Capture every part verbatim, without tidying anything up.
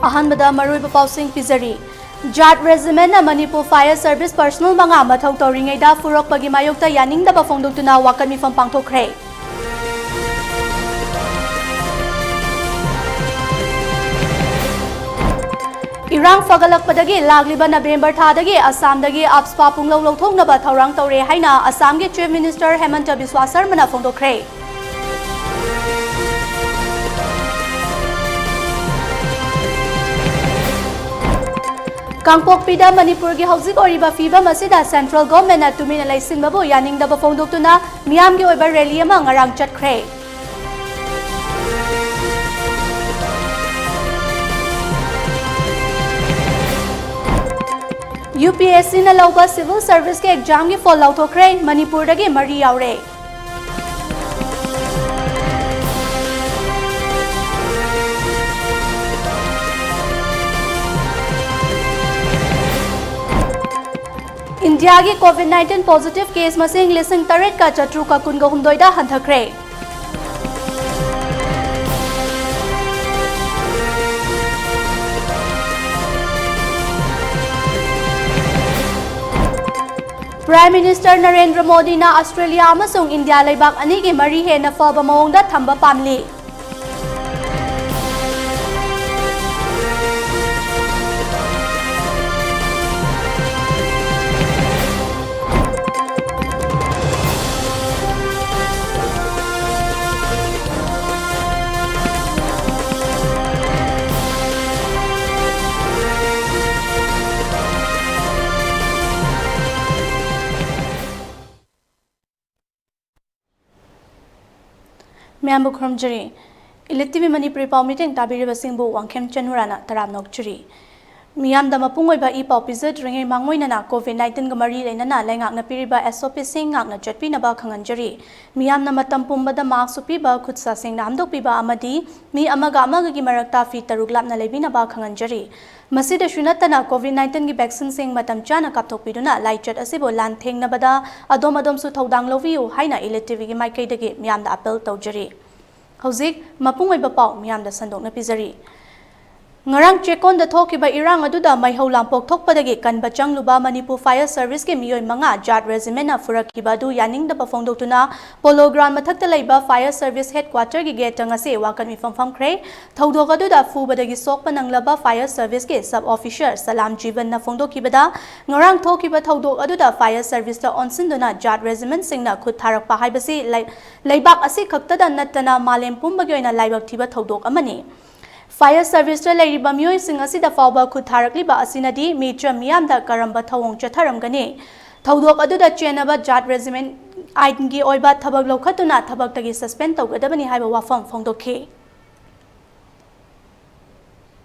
ꯑꯍꯥꯟꯕꯗ ꯃꯔꯨꯑꯣꯏꯕ ꯄꯥꯎꯁꯤꯡ ꯄꯤꯖꯔꯤ꯫ ꯖꯥꯠ ꯔꯦꯖꯤꯃꯦꯟꯅ ꯃꯅꯤꯄꯨꯔ ꯐꯥꯌꯔ ꯁꯔꯚꯤꯁ ꯄꯔꯁꯅꯦꯜ ꯃꯉꯥ ꯃꯊꯧ ꯇꯧꯔꯤꯉꯩꯗ ꯐꯨꯔꯛꯄꯒꯤ ꯃꯥꯌꯣꯛꯇ ꯌꯥꯅꯤꯡꯗꯕ ꯐꯣꯡꯗꯣꯛꯇꯨꯅ ꯋꯥꯀꯠ ꯃꯤꯐꯝ ꯄꯥꯡꯊꯣꯛꯈ꯭ꯔꯦ꯫ ꯏꯔꯥꯡ ꯐꯒꯠꯂꯛꯄꯗꯒꯤ ꯂꯥꯛꯂꯤꯕ ꯅꯕꯦꯝꯕꯔ ꯊꯥꯗꯒꯤ ꯑꯁꯥꯝꯗꯒꯤ ꯑꯞꯁꯄꯥ ꯄꯨꯡꯂꯧ ꯂꯧꯊꯣꯛꯅꯕ ꯊꯧꯔꯥꯡ ꯇꯧꯔꯦ ꯍꯥꯏꯅ ꯑꯁꯥꯝꯒꯤ ꯆꯤꯐ ꯃꯤꯅꯤꯁꯇꯔ ꯍꯦꯃꯟꯇ ꯕꯤꯁ꯭ꯋꯥ ꯁꯔꯃꯅ ꯐꯣꯡꯗꯣꯛꯈ꯭ꯔꯦ꯫ ꯀꯥꯡꯄꯣꯛꯄꯤꯗ ꯃꯅꯤꯄꯨꯔꯒꯤ ꯍꯧꯖꯤꯛ ꯑꯣꯏꯔꯤꯕ ꯐꯤꯕꯝ ꯑꯁꯤꯗ ꯁꯦꯟꯇ꯭ꯔꯦꯜ ꯒꯣꯚꯔꯟꯃꯦꯟꯠꯅ ꯇꯨꯃꯤꯟꯅ ꯂꯩꯁꯤꯟꯕꯕꯨ ꯌꯥꯅꯤꯡꯗꯕ ꯐꯣꯡꯗꯣꯛꯇꯨꯅ ꯃꯤꯌꯥꯝꯒꯤ ꯑꯣꯏꯕ ꯔꯦꯂꯤ ꯑꯃ ꯉꯔꯥꯡ ꯆꯠꯈ꯭ꯔꯦ꯫ ꯌꯨ ꯄꯤ ꯑꯦꯁ ꯁꯤꯅ ꯂꯧꯕ ꯁꯤꯚꯤꯜ ꯁꯔꯚꯤꯁꯀꯤ ꯑꯦꯛꯖꯥꯝꯒꯤ ꯐꯣꯜ ꯂꯥꯎꯊꯣꯛꯈ꯭ꯔꯦ꯫ ꯃꯅꯤꯄꯨꯔꯗꯒꯤ ꯃꯔꯤ ꯌꯥꯎꯔꯦ꯫ ꯏꯟꯗꯤꯌꯥꯒꯤ ꯀꯣꯚꯤꯗ ꯅꯥꯏꯟꯇꯤꯟ ꯄꯣꯖꯤꯇꯤꯚ ꯀꯦꯁ ꯃꯁꯤꯡ ꯂꯤꯁꯤꯡ ꯇꯔꯦꯠꯀ ꯆꯥꯇ꯭ꯔꯨꯛꯀ ꯀꯨꯟꯒ ꯍꯨꯝꯗꯣꯏꯗ ꯍꯟꯊꯈ꯭ꯔꯦ꯫ ꯄ꯭ꯔꯥꯏꯝ ꯃꯤꯅꯤꯁꯇꯔ ꯅꯔꯦꯟꯗ꯭ꯔ ꯃꯣꯗꯤꯅ ꯑꯁꯇ꯭ꯔꯦꯂꯤꯌꯥ ꯑꯃꯁꯨꯡ ꯏꯟꯗꯤꯌꯥ ꯂꯩꯕꯥꯛ ꯑꯅꯤꯒꯤ ꯃꯔꯤ ꯍꯦꯟꯅ ꯐꯕ ꯃꯑꯣꯡꯗ ꯊꯝꯕ ꯄꯥꯝꯂꯤ꯫ ꯃꯌꯥꯝꯕꯨ ꯈꯨꯔꯨꯝꯖꯔꯤ꯫ ꯏꯂꯤꯠ ꯇꯤ ꯚꯤ ꯃꯅꯤꯄꯨꯔꯤ ꯄꯥꯎ ꯃꯤꯇꯤꯡ ꯇꯥꯕꯤꯔꯤꯕꯁꯤꯡꯕꯨ ꯋꯥꯡꯈꯦꯝ ꯆꯅꯨꯔꯥꯅ ꯇꯔꯥꯝꯅ ꯑꯣꯛꯆꯔꯤ꯫ ꯃꯤꯌꯥꯝꯗ ꯃꯄꯨꯡ ꯑꯣꯏꯕ ꯏ ꯄꯥꯎ ꯄꯤꯖꯗ꯭ꯔꯤꯉꯩ ꯃꯥꯡꯑꯣꯏꯅꯅ ꯀꯣꯚꯤꯗ ꯅꯥꯏꯟꯇꯤꯟꯒ ꯃꯔꯤ ꯂꯩꯅꯅ ꯂꯩꯉꯥꯛꯅ ꯄꯤꯔꯤꯕ ꯑꯦꯁ ꯑꯣ ꯄꯤꯁꯤꯡ ꯉꯥꯛꯅ ꯆꯠꯄꯤꯅꯕ ꯈꯪꯍꯟꯖꯔꯤ꯫ ꯃꯤꯌꯥꯝꯅ ꯃꯇꯝ ꯄꯨꯝꯕꯗ ꯃꯥꯛꯁ ꯎꯞꯄꯤꯕ, ꯈꯨꯠ ꯁꯥ ꯁꯦꯡꯅ ꯍꯥꯝꯗꯣꯛꯄꯤꯕ ꯑꯃꯗꯤ ꯃꯤ ꯑꯃꯒ ꯑꯃꯒꯒꯤ ꯃꯔꯛꯇ ꯐꯤꯠ ꯇꯔꯨꯛ ꯂꯥꯞꯅ ꯂꯩꯕꯤꯅꯕ ꯈꯪꯍꯟꯖꯔꯤ꯫ ꯃꯁꯤꯗꯁꯨ ꯅꯠꯇꯅ, ꯀꯣꯚꯤꯗ ꯅꯥꯏꯟꯇꯤꯟꯒꯤ ꯚꯦꯛꯁꯤꯟꯁꯤꯡ ꯃꯇꯝ ꯆꯥꯅ ꯀꯥꯞꯊꯣꯛꯄꯤꯗꯨꯅ ꯂꯥꯏꯆꯠ ꯑꯁꯤꯕꯨ ꯂꯥꯟꯊꯦꯡꯅꯕꯗ ꯑꯗꯣꯝ ꯑꯗꯣꯝꯁꯨ ꯊꯧꯗꯥꯡ ꯂꯧꯕꯤꯌꯨ ꯍꯥꯏꯅ ꯏꯂꯤꯠ ꯇꯤ ꯚꯤꯒꯤ ꯃꯥꯏꯀꯩꯗꯒꯤ ꯃꯤꯌꯥꯝꯗ ꯑꯥꯄꯤꯜ ꯇꯧꯖꯔꯤ꯫ ꯍꯧꯖꯤꯛ ꯃꯄꯨꯡ ꯑꯣꯏꯕ ꯄꯥꯎ ꯃꯤꯌꯥꯝꯗ ꯁꯟꯗꯣꯛꯅ ꯄꯤꯖꯔꯤ꯫ ꯉꯔꯥꯡ ꯆꯦꯛꯀꯣꯟꯗ ꯊꯣꯛꯈꯤꯕ ꯏꯔꯥꯡ ꯑꯗꯨꯗ ꯃꯩꯍꯧ ꯂꯥꯡꯄꯣꯛ ꯊꯣꯛꯄꯗꯒꯤ ꯀꯟꯕ ꯆꯪꯂꯨꯕ ꯃꯅꯤꯄꯨꯔ Fire Serviceꯀꯤ ꯃꯤꯑꯣꯏ ꯃꯉꯥ Jat Regiment ꯐꯨꯔꯛꯈꯤꯕ ꯑꯗꯨ ꯌꯥꯅꯤꯡꯗꯕ ꯐꯣꯡꯗꯣꯛꯇꯨꯅ Polo Ground ꯃꯊꯛꯇ ꯂꯩꯕ Fire Service Headquarterꯒꯤ gateꯇ ꯉꯁꯤ ꯋꯥꯀꯠ ꯃꯤꯐꯝ ꯐꯝꯈ꯭ꯔꯦ꯫ ꯊꯧꯗꯣꯛ ꯑꯗꯨꯗ ꯐꯨꯕꯗꯒꯤ ꯁꯣꯛꯄ ꯅꯪꯂꯕ Fire Serviceꯀꯤ Sub Officer ꯁꯂꯥꯝ ꯖꯤꯕꯟꯅ ꯐꯣꯡꯗꯣꯛꯈꯤꯕꯗ, ꯉꯔꯥꯡ ꯊꯣꯛꯈꯤꯕ ꯊꯧꯗꯣꯛ ꯑꯗꯨꯗ Fire Serviceꯇ ꯑꯣꯟꯁꯤꯟꯗꯨꯅ Jat Regimentꯁꯤꯡꯅ ꯈꯨꯠ ꯊꯥꯔꯛꯄ ꯍꯥꯏꯕꯁꯤ ꯂꯩ-, ꯂꯩꯕꯥꯛ ꯑꯁꯤ ꯈꯛꯇꯗ ꯅꯠꯇꯅ ꯃꯥꯂꯦꯝ ꯄꯨꯝꯕꯒꯤ ꯑꯣꯏꯅ ꯂꯥꯏꯕꯛ ꯊꯤꯕ ꯊꯧꯗꯣꯛ ꯑꯃꯅꯤ꯫ Fire Serviceꯇ ꯂꯩꯔꯤꯕ ꯃꯤꯑꯣꯏꯁꯤꯡ ꯑꯁꯤꯗ ꯐꯥꯎꯕ ꯈꯨꯠ ꯊꯥꯔꯛꯂꯤꯕ ꯑꯁꯤꯅꯗꯤ ꯃꯤꯆꯝ ꯃꯤꯌꯥꯝꯗ ꯀꯔꯝꯕ ꯊꯧꯑꯣꯡ ꯆꯠꯊꯔꯝꯒꯅꯤ? ꯊꯧꯗꯣꯛ ꯑꯗꯨꯗ ꯆꯦꯟꯅꯕ Jat Regiment ꯑꯥꯏꯟꯒꯤ ꯑꯣꯏꯕ ꯊꯕꯛ ꯂꯧꯈꯠꯇꯨꯅ ꯊꯕꯛꯇꯒꯤ suspend ꯇꯧꯒꯗꯕꯅꯤ ꯍꯥꯏꯕ ꯋꯥꯐꯝ ꯐꯣꯡꯗꯣꯛꯈꯤ꯫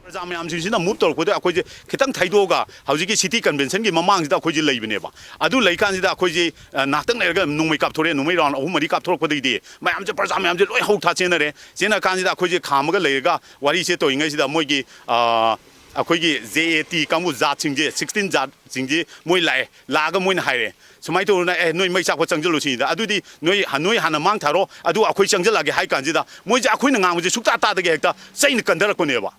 ꯄ꯭ꯔꯖꯥ ꯃꯌꯥꯝꯁꯤꯡꯁꯤꯅ move ꯇꯧꯔꯛꯄꯗ ꯑꯩꯈꯣꯏꯁꯦ ꯈꯤꯇꯪ ꯊꯩꯗꯣꯛꯑꯒ ꯍꯧꯖꯤꯛꯀꯤ City Conventionꯒꯤ ꯃꯃꯥꯡꯁꯤꯗ ꯑꯩꯈꯣꯏꯁꯦ ꯂꯩꯕꯅꯦꯕ꯫ ꯑꯗꯨ ꯂꯩꯀꯥꯟꯁꯤꯗ ꯑꯩꯈꯣꯏꯁꯦ, ꯑ, ꯉꯥꯏꯍꯥꯛꯇꯪ ꯂꯩꯔꯒ ꯅꯣꯡꯃꯩ ꯀꯥꯞꯊꯣꯔꯛꯑꯦ, ꯅꯣꯡꯃꯩ round ꯑꯍꯨꯝ ꯃꯔꯤ ꯀꯥꯞꯊꯣꯔꯛꯄꯗꯒꯤꯗꯤ ꯃꯌꯥꯝꯁꯦ, ꯄ꯭ꯔꯖꯥ ꯃꯌꯥꯝꯁꯦ ꯂꯣꯏ ꯍꯧ ꯊꯥ ꯆꯦꯟꯅꯔꯦ꯫ ꯆꯦꯟꯅ ꯀꯥꯟꯁꯤꯗ ꯑꯩꯈꯣꯏꯁꯦ ꯈꯥꯝꯃꯒ ꯂꯩꯔꯒ ꯋꯥꯔꯤꯁꯦ ꯇꯧꯔꯤꯉꯩꯁꯤꯗ ꯃꯣꯏꯒꯤ, ꯑ, ꯑꯩꯈꯣꯏꯒꯤ J A T ꯀꯥꯡꯕꯨ Jatꯁꯤꯡꯁꯦ, sixteen Jatꯁꯤꯡꯁꯦ ꯃꯣꯏ ꯂꯥꯛꯑꯦ꯫ ꯂꯥꯛꯑꯒ ꯃꯣꯏꯅ ꯍꯥꯏꯔꯦ, "ꯁꯨꯃꯥꯏꯅ ꯇꯧꯗꯅ, ꯑꯦ, ꯅꯣꯏ ꯃꯩ ꯆꯥꯛꯄ ꯆꯪꯁꯤꯜꯂꯨ" ꯁꯤꯅꯤꯗ꯫ ꯑꯗꯨꯗꯤ ꯅꯣꯏ, ꯅꯣꯏ ꯍꯥꯟꯅ ꯃꯥꯡ ꯊꯥꯔꯣ, ꯑꯗꯨꯒ ꯑꯩꯈꯣꯏ ꯆꯪꯁꯤꯜꯂꯛꯑꯒꯦ ꯍꯥꯏ ꯀꯥꯟꯁꯤꯗ ꯃꯣꯏꯁꯦ ꯑꯩꯈꯣꯏꯅ ꯉꯥꯡꯕꯁꯦ ꯁꯨꯛꯇꯥ ꯇꯥꯗꯒꯦ ꯍꯦꯛꯇ ꯆꯩꯅ ꯀꯟꯊꯔꯛꯄꯅꯦꯕ꯫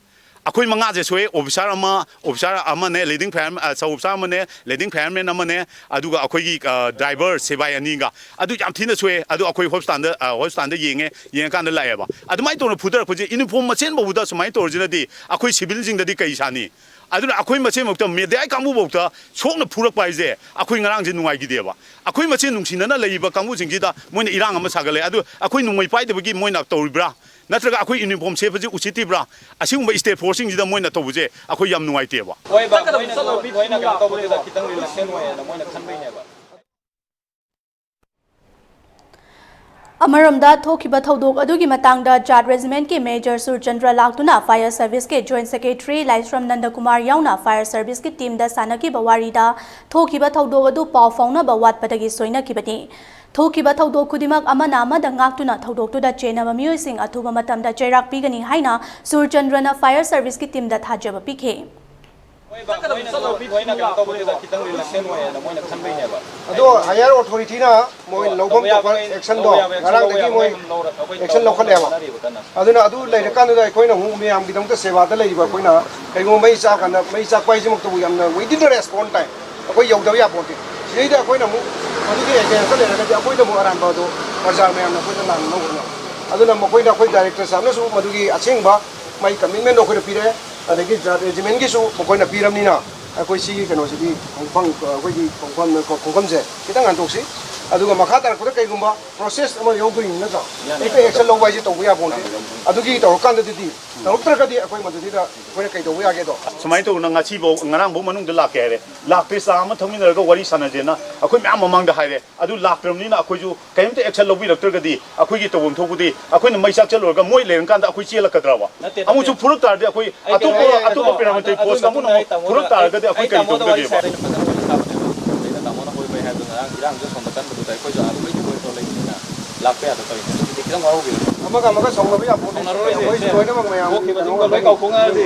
ꯑꯩꯈꯣꯏ ꯃꯉꯥꯁꯦ ꯁꯣꯛꯑꯦ, officer ꯑꯃ, officer ꯑꯃꯅꯦ, leading fire, ꯑ, sub officer ꯑꯃꯅꯦ, leading fireman ꯑꯃꯅꯦ, ꯑꯗꯨꯒ ꯑꯩꯈꯣꯏꯒꯤ, ꯑ, driver ꯁꯤꯕꯥꯏ ꯑꯅꯤꯒ꯫ ꯑꯗꯨ ꯌꯥꯝ ꯊꯤꯅ ꯁꯣꯛꯑꯦ꯫ ꯑꯗꯨ ꯑꯩꯈꯣꯏ hospitalꯗ, ꯑ, hospitalꯗ ꯌꯦꯡꯉꯦ, ꯌꯦꯡꯉꯀꯥꯟꯗ ꯂꯥꯛꯑꯦꯕ꯫ ꯑꯗꯨꯃꯥꯏꯅ ꯇꯧꯅ ꯐꯨꯊꯔꯛꯄꯁꯦ uniform ꯃꯁꯦꯟ ꯐꯥꯎꯕꯗ ꯁꯨꯃꯥꯏꯅ ꯇꯧꯔꯁꯤꯅꯗꯤ ꯑꯩꯈꯣꯏ civilꯁꯤꯡꯗꯗꯤ ꯀꯩ ꯁꯥꯅꯤ? ꯑꯗꯨꯅ ꯑꯩꯈꯣꯏ ꯃꯁꯦꯟꯃꯛꯇ media ꯀꯥꯡꯕꯨꯐꯥꯎꯗ ꯁꯣꯛꯅ ꯐꯨꯔꯛꯄ ꯍꯥꯏꯁꯦ ꯑꯩꯈꯣꯏ ꯉꯔꯥꯡꯁꯦ ꯅꯨꯡꯉꯥꯏꯈꯤꯗꯦꯕ꯫ ꯑꯩꯈꯣꯏ ꯃꯁꯦꯟ ꯅꯨꯡꯁꯤꯅꯅ ꯂꯩꯔꯤꯕ ꯀꯥꯡꯕꯨꯁꯤꯡꯁꯤꯗ ꯃꯣꯏꯅ ꯏꯔꯥꯡ ꯑꯃ ꯁꯥꯒꯠꯂꯦ꯫ ꯑꯗꯨ ꯑꯩꯈꯣꯏ ꯅꯣꯡꯃꯩ ꯄꯥꯏꯗꯕꯒꯤ ꯃꯣꯏꯅ ꯇꯧꯔꯤꯕ꯭ꯔꯥ? ꯅꯠꯇ꯭ꯔꯒ ꯑꯩꯈꯣꯏ uniform ꯁꯦꯠꯄꯁꯤ ꯎꯁꯤꯠꯇ꯭ꯔꯤꯕ꯭ꯔꯥ? ꯑꯁꯤꯒꯨꯝꯕ state forceꯁꯤꯡꯁꯤꯗ ꯃꯣꯏꯅ ꯇꯧꯕꯁꯦ ꯑꯩꯈꯣꯏ ꯌꯥꯝ ꯅꯨꯡꯉꯥꯏꯇꯦꯕ꯫ ꯍꯣꯏ ꯕꯥ, ꯃꯣꯏꯅ ꯃꯣꯏꯅ ꯀꯩꯅꯣ ꯇꯧꯕꯗꯨꯗ ꯈꯤꯇꯪ reluctant ꯑꯣꯏꯌꯦꯅ ꯃꯣꯏꯅ ꯈꯟꯕꯩꯅꯦꯕ꯫ ꯑꯃꯔꯣꯝꯗ, ꯊꯣꯛꯈꯤꯕ ꯊꯧꯗꯣꯛ ꯑꯗꯨꯒꯤ ꯃꯇꯥꯡꯗ Jat Regimentꯀꯤ Major ꯁꯨꯔꯆꯟꯗ꯭ꯔ ꯂꯥꯛꯇꯨꯅ Fire Serviceꯀꯤ Joint Secretary ꯂꯥꯏꯁ꯭ꯔꯝ ꯅꯟꯗꯀꯨꯃꯥꯔ ꯌꯥꯎꯅ Fire Serviceꯀꯤ teamꯗ ꯁꯥꯟꯅꯈꯤꯕ ꯋꯥꯔꯤꯗ, ꯊꯣꯛꯈꯤꯕ ꯊꯧꯗꯣꯛ ꯑꯗꯨ ꯄꯥꯎ ꯐꯥꯎꯅꯕ ꯋꯥꯠꯄꯗꯒꯤ ꯁꯣꯏꯅꯈꯤꯕꯅꯤ꯫ ꯊꯣꯛꯈꯤꯕ ꯊꯧꯗꯣꯛ ꯈꯨꯗꯤꯡꯃꯛ ꯑꯃꯅ ꯑꯃꯗ ꯉꯥꯛꯇꯨꯅ ꯊꯧꯗꯣꯛꯇꯨꯗ ꯆꯦꯟꯅꯕ ꯃꯤꯑꯣꯏꯁꯤꯡ ꯑꯊꯨꯕ ꯃꯇꯝꯗ ꯆꯩꯔꯥꯛ ꯄꯤꯒꯅꯤ ꯍꯥꯏꯅ ꯁꯨꯔꯆꯟꯗ꯭ꯔꯅ Fire Serviceꯀꯤ teamꯗ ꯊꯥꯖꯕ ꯄꯤꯈꯤ꯫ ꯃꯣꯏꯅ ꯀꯩꯅꯣ ꯇꯧꯕꯗꯨꯗ ꯈꯤꯇꯪ ꯔꯤꯂꯦꯛꯁꯟ ꯑꯣꯏꯌꯦꯅ ꯃꯣꯏꯅ ꯈꯟꯕꯩꯅꯦꯕ꯫ ꯑꯗꯣ ꯍꯥꯌꯔ ꯑꯣꯊꯣꯔꯤꯇꯤꯅ ꯃꯣꯏ ꯂꯧꯐꯝ ꯊꯣꯛꯄ ꯑꯦꯛꯁꯟꯗꯣ ꯉꯔꯥꯡꯗꯒꯤ ꯃꯣꯏ ꯑꯦꯛꯁꯟ ꯂꯧꯈꯠꯂꯦꯕ꯫ ꯑꯗꯨꯅ ꯑꯗꯨ ꯂꯩꯔꯀꯥꯟꯗꯨꯗ ꯑꯩꯈꯣꯏꯅ ꯑꯃꯨꯛ ꯃꯌꯥꯝꯒꯤꯗꯃꯛꯇ ꯁꯦꯕꯥꯗ ꯂꯩꯔꯤꯕ ꯑꯩꯈꯣꯏꯅ ꯀꯩꯒꯨꯝꯕ ꯃꯩ ꯆꯥꯛꯀꯥꯟꯗ ꯃꯩ ꯆꯥꯛꯄ ꯍꯥꯏꯁꯤꯃꯛꯇꯕꯨ ꯌꯥꯝꯅ within the response time, ꯑꯩꯈꯣꯏ ꯌꯧꯗꯕ ꯌꯥꯄꯣꯟꯇꯦ꯫ ꯁꯤꯗꯩꯗ ꯑꯩꯈꯣꯏꯅ ꯑꯃꯨꯛ ꯃꯗꯨꯒꯤ ꯑꯦꯒꯦꯟꯁꯇ ꯂꯩꯔꯒꯗꯤ ꯑꯩꯈꯣꯏꯗ ꯑꯃꯨꯛ ꯑꯔꯥꯟꯕ ꯑꯗꯨ ꯄ꯭ꯔꯖꯥ ꯃꯌꯥꯝꯅ ꯑꯩꯈꯣꯏꯗ ꯂꯥꯟꯅꯅꯕ ꯍꯣꯠꯅꯕ꯫ ꯑꯗꯨꯅ ꯃꯈꯣꯏꯗ ꯑꯩꯈꯣꯏ ꯗꯥꯏꯔꯦꯛꯇꯔ ꯁꯥꯍꯦꯕꯅꯁꯨ ꯃꯗꯨꯒꯤ ꯑꯁꯦꯡꯕ ꯃꯥꯒꯤ ꯀꯃꯤꯠꯃꯦꯟꯗꯣ ꯑꯩꯈꯣꯏꯗ ꯄꯤꯔꯛꯑꯦ꯫ ꯑꯗꯒꯤ ꯖꯥꯠ ꯔꯦꯖꯤꯃꯦꯟꯒꯤꯁꯨ ꯃꯈꯣꯏꯅ ꯄꯤꯔꯕꯅꯤꯅ ꯑꯩꯈꯣꯏ ꯁꯤꯒꯤ ꯀꯩꯅꯣꯁꯤꯗꯤ ꯈꯣꯡꯐꯝ, ꯑꯩꯈꯣꯏꯒꯤ ꯈꯣꯡꯐꯝ, ꯈꯣꯡꯐꯝꯁꯦ ꯈꯤꯇꯪ ꯍꯟꯗꯣꯛꯁꯤ꯫ ꯑꯗꯨꯒ ꯃꯈꯥ ꯇꯥꯔꯛꯄꯗ ꯀꯩꯒꯨꯝꯕ ꯄ꯭ꯔꯣꯁꯦꯁ ꯑꯃ ꯌꯥꯎꯗꯣꯏꯅꯤ ꯅꯠꯇ꯭ꯔꯥ? ꯍꯦꯛꯇ ꯑꯦꯛꯁꯟ ꯂꯧꯕ ꯍꯥꯏꯁꯦ ꯇꯧꯕ ꯌꯥꯕ ꯅꯠꯇꯦ꯫ ꯑꯗꯨꯒꯤ ꯇꯧꯔꯀꯥꯟꯗꯗꯤ ꯇꯧꯔꯛꯇ꯭ꯔꯒꯗꯤ ꯑꯩꯈꯣꯏ ꯃꯗꯨꯗꯩꯗ ꯑꯩꯈꯣꯏꯅ ꯀꯩꯗꯧꯕ ꯌꯥꯒꯦꯗꯣ? ꯁꯨꯃꯥꯏꯅ ꯇꯧꯗꯅ ꯉꯁꯤꯐꯥꯎ, ꯉꯔꯥꯡꯐꯥꯎ ꯃꯅꯨꯡꯗ ꯂꯥꯛꯀꯦ ꯍꯥꯏꯔꯦ, ꯂꯥꯛꯇꯦ, ꯆꯥ ꯑꯃ ꯊꯛꯃꯤꯟꯅꯔꯒ ꯋꯥꯔꯤ ꯁꯥꯟꯅꯁꯦꯅ ꯑꯩꯈꯣꯏ ꯃꯌꯥꯝ ꯃꯃꯥꯡꯗ ꯍꯥꯏꯔꯦ꯫ ꯑꯗꯨ ꯂꯥꯛꯇ꯭ꯔꯕꯅꯤꯅ ꯑꯩꯈꯣꯏꯁꯨ ꯀꯔꯤꯝꯇ ꯑꯦꯛꯁꯟ ꯂꯧꯕꯤꯔꯛꯇ꯭ꯔꯒꯗꯤ ꯑꯩꯈꯣꯏꯒꯤ ꯇꯧꯐꯝ ꯊꯣꯛꯄꯗꯤ ꯑꯩꯈꯣꯏꯅ ꯃꯩ ꯆꯥꯛ ꯆꯠꯂꯨꯔꯒ ꯃꯣꯏ ꯂꯩꯔꯀꯥꯟꯗ ꯑꯩꯈꯣꯏ ꯆꯦꯜꯂꯛꯀꯗ꯭ꯔꯕ? ꯅꯠꯇꯦ, ꯅꯠꯇꯦ꯫ ꯑꯃꯨꯛꯁꯨ ꯐꯨꯔꯛ ꯇꯥꯔꯗꯤ ꯑꯩꯈꯣꯏ ꯑꯩ ꯀꯩꯅꯣ ꯑꯇꯣꯞꯄ, ꯍꯥꯏꯒꯦ, ꯑꯇꯣꯞꯄ ꯑꯗꯨ, ꯄꯦꯔꯥꯃꯤꯂꯤꯇꯔꯤ ꯑꯗꯨ ꯐꯣꯔꯁ ꯑꯃꯨꯛꯅ ꯃꯇꯨꯡꯗ ꯑꯩ ꯑꯃꯨꯛ ꯇꯥꯃꯣꯗ ꯐꯨꯔꯛ ꯋꯥꯔꯤ-, ꯇꯥꯔꯒꯗꯤ ꯑꯩꯈꯣꯏ ꯑꯩ ꯀꯔꯤ ꯇꯥꯃꯣꯗ ꯋꯥꯔꯤ ꯇꯧꯗꯒꯦꯕ? ꯁꯥꯏ, ꯑꯩꯅ ꯐꯖꯅ ꯋꯥꯔꯤ ꯁꯥꯕꯅꯦꯕ꯫ ꯑꯗꯩꯗ ꯇꯥꯃꯣꯅ ꯍꯣꯏ ꯍꯣꯏ ꯍꯥꯏꯕꯗꯣ ꯉꯔꯥꯡ ꯏꯔꯥꯡꯁꯨ ꯁꯣꯝꯗ ꯀꯟꯕꯗꯨꯗ ꯑꯩꯈꯣꯏꯁꯨ ꯑꯥꯗ ꯂꯣꯏ ꯇꯧꯔ ꯂꯩꯕꯅꯤꯅ ꯂꯥꯛꯄ ꯌꯥꯗ ꯇꯧꯔꯤꯅꯦ꯫ ꯑꯗꯨꯗꯤ ꯈꯤꯇꯪ ꯋꯥꯍꯧꯕꯤꯔꯣ꯫ ꯑꯃꯒ ꯑꯃꯒ ꯁꯥꯎꯅꯕ ꯌꯥꯄꯣꯟꯇꯦ꯫ ꯁꯥꯎꯅꯔꯔꯣꯏꯁꯦ꯫ ꯑꯩꯈꯣꯏ ꯁꯦ, ꯂꯣꯏꯅꯃꯛ ꯃꯌꯥꯝ ꯊꯣꯛꯈꯤꯕꯁꯤꯡꯗꯣ ꯂꯣꯏ ꯀꯥꯎꯊꯣꯛꯅꯔꯁꯤ꯫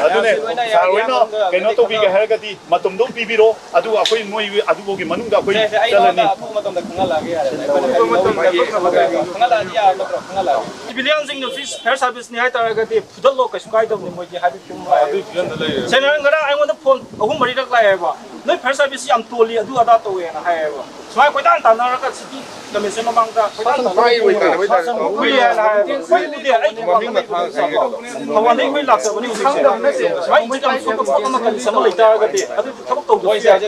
ꯑꯗꯨꯅꯦ, ꯃꯌꯥꯝꯁꯦ ꯂꯣꯏꯅ ꯁꯥꯔ ꯍꯣꯏꯅ ꯌꯥꯝꯅ ꯀꯩꯅꯣ ꯇꯧꯕꯤꯒꯦ ꯍꯥꯏꯔꯒꯗꯤ ꯃꯇꯝꯗꯣ ꯄꯤꯕꯤꯔꯣ, ꯑꯗꯨꯒ ꯑꯩꯈꯣꯏ ꯃꯣꯏ ꯑꯗꯨꯐꯥꯎꯒꯤ ꯃꯅꯨꯡꯗ ꯑꯩꯈꯣꯏ ꯁꯦ, ꯁꯦ, ꯑꯩ ꯆꯠꯂꯅꯤ꯫ ꯅꯉꯣꯟꯗ ꯑꯊꯨꯕ ꯃꯇꯝꯗ ꯈꯪꯍꯜꯂꯛꯑꯒꯦ ꯌꯥꯔꯦ꯫ ꯑꯩꯈꯣꯏꯅ ꯀꯔꯤ ꯂꯧꯔꯤꯒꯦ? ꯈꯪꯍꯜꯂꯛꯑꯗꯤ ꯌꯥꯔ ꯅꯠꯇ꯭ꯔꯣ? ꯈꯪꯍꯜꯂꯛꯑꯒꯦ꯫ ꯁꯤꯚꯤꯂꯤꯌꯟꯁꯤꯡꯗꯣ ꯐꯤꯁ ꯐꯥꯌꯔ ꯁꯥꯔꯚꯤꯁꯅꯤ ꯍꯥꯏꯇꯥꯔꯒꯗꯤ ꯐꯨꯗꯠꯂꯣ, ꯀꯩꯁꯨ ꯀꯥꯏꯗꯕꯅꯤ, ꯃꯣꯏꯗꯤ ꯍꯥꯏꯗꯤ ꯆꯨꯝꯅ ꯑꯗꯨꯒꯤ ꯐꯤꯕꯝꯗ ꯂꯩꯔꯦ꯫ ꯁꯦ, ꯉꯔꯥꯡ, ꯉꯔꯥꯡ ꯑꯩꯉꯣꯟꯗ ꯐꯣꯟ ꯑꯍꯨꯝ ꯃꯔꯤꯔꯛ ꯂꯥꯛꯑꯦꯕ, "ꯅꯣꯏ ꯐꯥꯌꯔ ꯁꯥꯔꯚꯤꯁꯁꯤ ꯌꯥꯝ ꯇꯣꯜꯂꯤ, ꯑꯗꯨ ꯑꯗꯥ ꯇꯧꯋꯦꯅ" ꯍꯥꯏꯌꯦꯕ꯫ ꯁꯨꯃꯥꯏꯅ ꯀꯣꯏꯇꯥꯟ ꯇꯥꯟꯅꯔꯒ ꯁꯤꯇꯤ ꯀꯃꯤꯁꯟ ꯃꯃꯥꯡꯗ ꯀꯣꯏꯇꯥꯟ ꯇꯥꯟꯅꯔꯒ ꯍꯥꯏ, ꯍꯥꯏ, ꯍꯥꯏ꯫ ꯎꯏ ꯍꯥꯏꯅ ꯍꯥꯏꯌꯦꯕ꯫ ꯎꯏ ꯎꯗꯦ, ꯑꯩ ꯃꯃꯤꯡ ꯃꯊꯥ ꯈꯪꯉꯦ꯫ ꯊꯧꯕꯥꯜꯗꯒꯤ ꯑꯩꯈꯣꯏ ꯂꯥꯛꯆꯕꯅꯤ ꯍꯧꯖꯤꯛꯁꯦ꯫ ꯁꯨꯃꯥꯏꯅ ꯏꯟꯀꯝ ꯁꯣꯛꯄ ꯄꯣꯠ ꯑꯃ ꯀꯔꯤ ꯑꯃ ꯂꯩꯇꯥꯔꯒꯗꯤ ꯑꯗꯨꯗꯤ ꯊꯕꯛ ꯇꯧꯗꯕꯁꯨ ꯌꯥꯏ꯫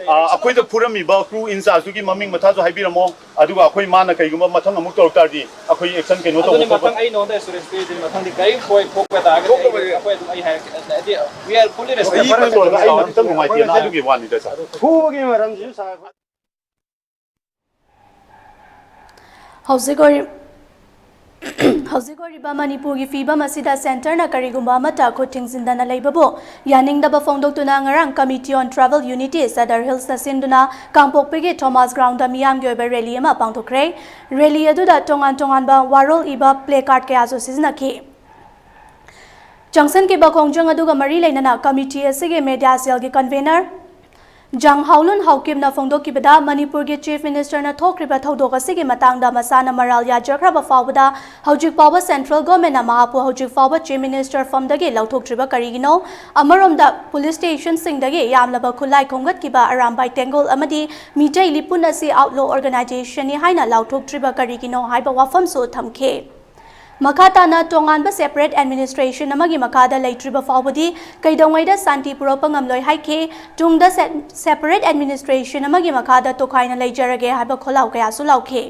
ꯑ, ꯑꯩꯈꯣꯏꯗ ꯐꯨꯔꯝꯃꯤꯕ ꯀ꯭ꯔꯨ ꯏꯟꯆꯥꯔꯖꯇꯨꯒꯤ ꯃꯃꯤꯡ ꯃꯊꯥꯁꯨ ꯍꯥꯏꯕꯤꯔꯝꯃꯣ꯫ ꯑꯗꯨꯒ ꯑꯩꯈꯣꯏ ꯃꯥꯅ ꯀꯩꯒꯨꯝꯕ ꯃꯊꯪ ꯑꯃꯨꯛ ꯇꯧꯔꯛ ꯇꯥꯔꯗꯤ ꯑꯩꯈꯣꯏ ꯑꯦꯛꯁꯟ ꯀꯩꯅꯣ ꯇꯧꯕ ꯑꯗꯨꯅꯤ ꯈꯣꯠꯄ꯫ ꯃꯊꯪ ꯑꯩ ꯅꯉꯣꯟꯗ ꯑꯦꯁꯨꯔꯦꯟꯁ ꯄꯤꯔꯤꯁꯤꯅꯤ, ꯃꯊꯪꯗꯤ ꯀꯔꯤꯝ ꯁꯣꯏ ꯊꯣꯛꯄ ꯇꯥꯔꯒꯗꯤ ꯑꯩ, ꯑꯩꯈꯣꯏ ꯑꯗꯨꯝ ꯑꯩ ꯍꯥꯏꯔꯛꯀꯦ꯫ ꯍꯥꯏꯗꯤ, we are fully responsible꯫ ꯐꯔꯦ, ꯐꯔꯦ, ꯂꯣꯏꯔꯒ ꯑꯩ ꯑꯝꯇ ꯅꯨꯡꯉꯥꯏꯇꯦꯅ ꯑꯗꯨꯒꯤ ꯋꯥꯅꯤꯗ, ꯁꯥꯔ꯫ ꯐꯨꯕꯒꯤ ꯃꯔꯝꯁꯤꯁꯨ ꯁꯥꯔ꯫ ꯍꯧꯖꯤꯛ ꯑꯣꯏꯔꯤ-, ꯍꯧꯖꯤꯛ ꯑꯣꯏꯔꯤꯕ ꯃꯅꯤꯄꯨꯔꯒꯤ ꯐꯤꯕꯝ ꯑꯁꯤꯗ ꯁꯦꯟꯇꯔꯅ ꯀꯔꯤꯒꯨꯝꯕ ꯑꯃꯠꯇ ꯈꯨꯠ ꯊꯤꯡꯖꯤꯟꯗꯅ ꯂꯩꯕꯕꯨ ꯌꯥꯅꯤꯡꯗꯕ ꯐꯣꯡꯗꯣꯛꯇꯨꯅ ꯉꯔꯥꯡ Committee on Tribal Unity Sadar ꯍꯤꯜꯁꯅ ꯁꯤꯟꯗꯨꯅ ꯀꯥꯡꯄꯣꯛꯄꯤꯒꯤ ꯊꯣꯃꯥꯁ ꯒ꯭ꯔꯥꯎꯟꯗ ꯃꯤꯌꯥꯝꯒꯤ ꯑꯣꯏꯕ ꯔꯦꯂꯤ ꯑꯃ ꯄꯥꯡꯊꯣꯛꯈ꯭ꯔꯦ꯫ ꯔꯦꯂꯤ ꯑꯗꯨꯗ ꯇꯣꯉꯥꯟ ꯇꯣꯉꯥꯟꯕ ꯋꯥꯔꯣꯜ ꯏꯕ ꯄ꯭ꯂꯦ ꯀꯥꯔꯗ ꯀꯌꯥꯁꯨ ꯁꯤꯖꯤꯟꯅꯈꯤ꯫ ꯆꯪꯁꯤꯟꯈꯤꯕ ꯈꯣꯡꯖꯪ ꯑꯗꯨꯒ ꯃꯔꯤ ꯂꯩꯅꯅ ꯀꯃꯤꯇꯤ ꯑꯁꯤꯒꯤ ꯃꯦꯗꯤꯌꯥ ꯁꯦꯜꯒꯤ ꯀꯟꯚꯦꯅꯔ ꯖꯥꯡ ꯍꯥꯎꯂꯨꯟ ꯍꯥꯎꯀꯤꯝꯅ ꯐꯣꯡꯗꯣꯛꯈꯤꯕꯗ, ꯃꯅꯤꯄꯨꯔꯒꯤ ꯆꯤꯐ ꯃꯤꯅꯤꯁꯇꯔꯅ ꯊꯣꯛꯈ꯭ꯔꯤꯕ ꯊꯧꯗꯣꯛ ꯑꯁꯤꯒꯤ ꯃꯇꯥꯡꯗ ꯃꯁꯥꯅ ꯃꯔꯥꯜ ꯌꯥꯖꯈ꯭ꯔꯕ ꯐꯥꯎꯕꯗ ꯍꯧꯖꯤꯛ ꯐꯥꯎꯕ ꯁꯦꯟꯇ꯭ꯔꯦꯜ ꯒꯣꯔꯃꯦꯟꯅ ꯃꯍꯥꯛꯄꯨ ꯍꯧꯖꯤꯛ ꯐꯥꯎꯕ ꯆꯤꯐ ꯃꯤꯅꯤꯁꯇꯔ ꯐꯝꯗꯒꯤ ꯂꯧꯊꯣꯛꯇ꯭ꯔꯤꯕ ꯀꯔꯤꯒꯤꯅꯣ? ꯑꯃꯔꯣꯝꯗ, ꯄꯨꯂꯤꯁ ꯁ꯭ꯇꯦꯁꯟꯁꯤꯡꯗꯒꯤ ꯌꯥꯝꯂꯕ ꯈꯨꯠꯂꯥꯏ ꯈꯣꯝꯒꯠꯈꯤꯕ ꯑꯔꯥꯝꯕꯥꯏ ꯇꯦꯡꯒꯣꯜ ꯑꯃꯗꯤ ꯃꯤꯇꯩ ꯂꯤꯄꯨꯟ ꯑꯁꯤ ꯑꯥꯎꯠꯂꯣ ꯑꯣꯔꯒꯅꯥꯏꯖꯦꯁꯟꯅꯤ ꯍꯥꯏꯅ ꯂꯥꯎꯊꯣꯛꯇ꯭ꯔꯤꯕ ꯀꯔꯤꯒꯤꯅꯣ ꯍꯥꯏꯕ ꯋꯥꯐꯝꯁꯨ ꯊꯝꯈꯤ꯫ ꯃꯈꯥ ꯇꯥꯅ ꯇꯣꯉꯥꯟꯕ ꯁꯦꯄꯔꯦꯠ ꯑꯦꯗꯃꯤꯅꯤꯁꯇ꯭ꯔꯦꯁꯟ ꯑꯃꯒꯤ ꯃꯈꯥꯗ ꯂꯩꯇ꯭ꯔꯤꯕ ꯐꯥꯎꯕꯗꯤ ꯀꯩꯗꯧꯉꯩꯗ ꯁꯥꯟꯇꯤ ꯄꯨꯔꯛꯄ ꯉꯝꯂꯣꯏ ꯍꯥꯏꯈꯤ꯫ ꯇꯨꯡꯗ ꯁꯦ-, ꯁꯦꯄꯔꯦꯠ ꯑꯦꯗꯃꯤꯅꯤꯁꯇ꯭ꯔꯦꯁꯟ ꯑꯃꯒꯤ ꯃꯈꯥꯗ ꯇꯣꯈꯥꯏꯅ ꯂꯩꯖꯔꯒꯦ ꯍꯥꯏꯕ ꯈꯣꯜꯂꯥꯎ ꯀꯌꯥꯁꯨ ꯂꯥꯎꯈꯤ꯫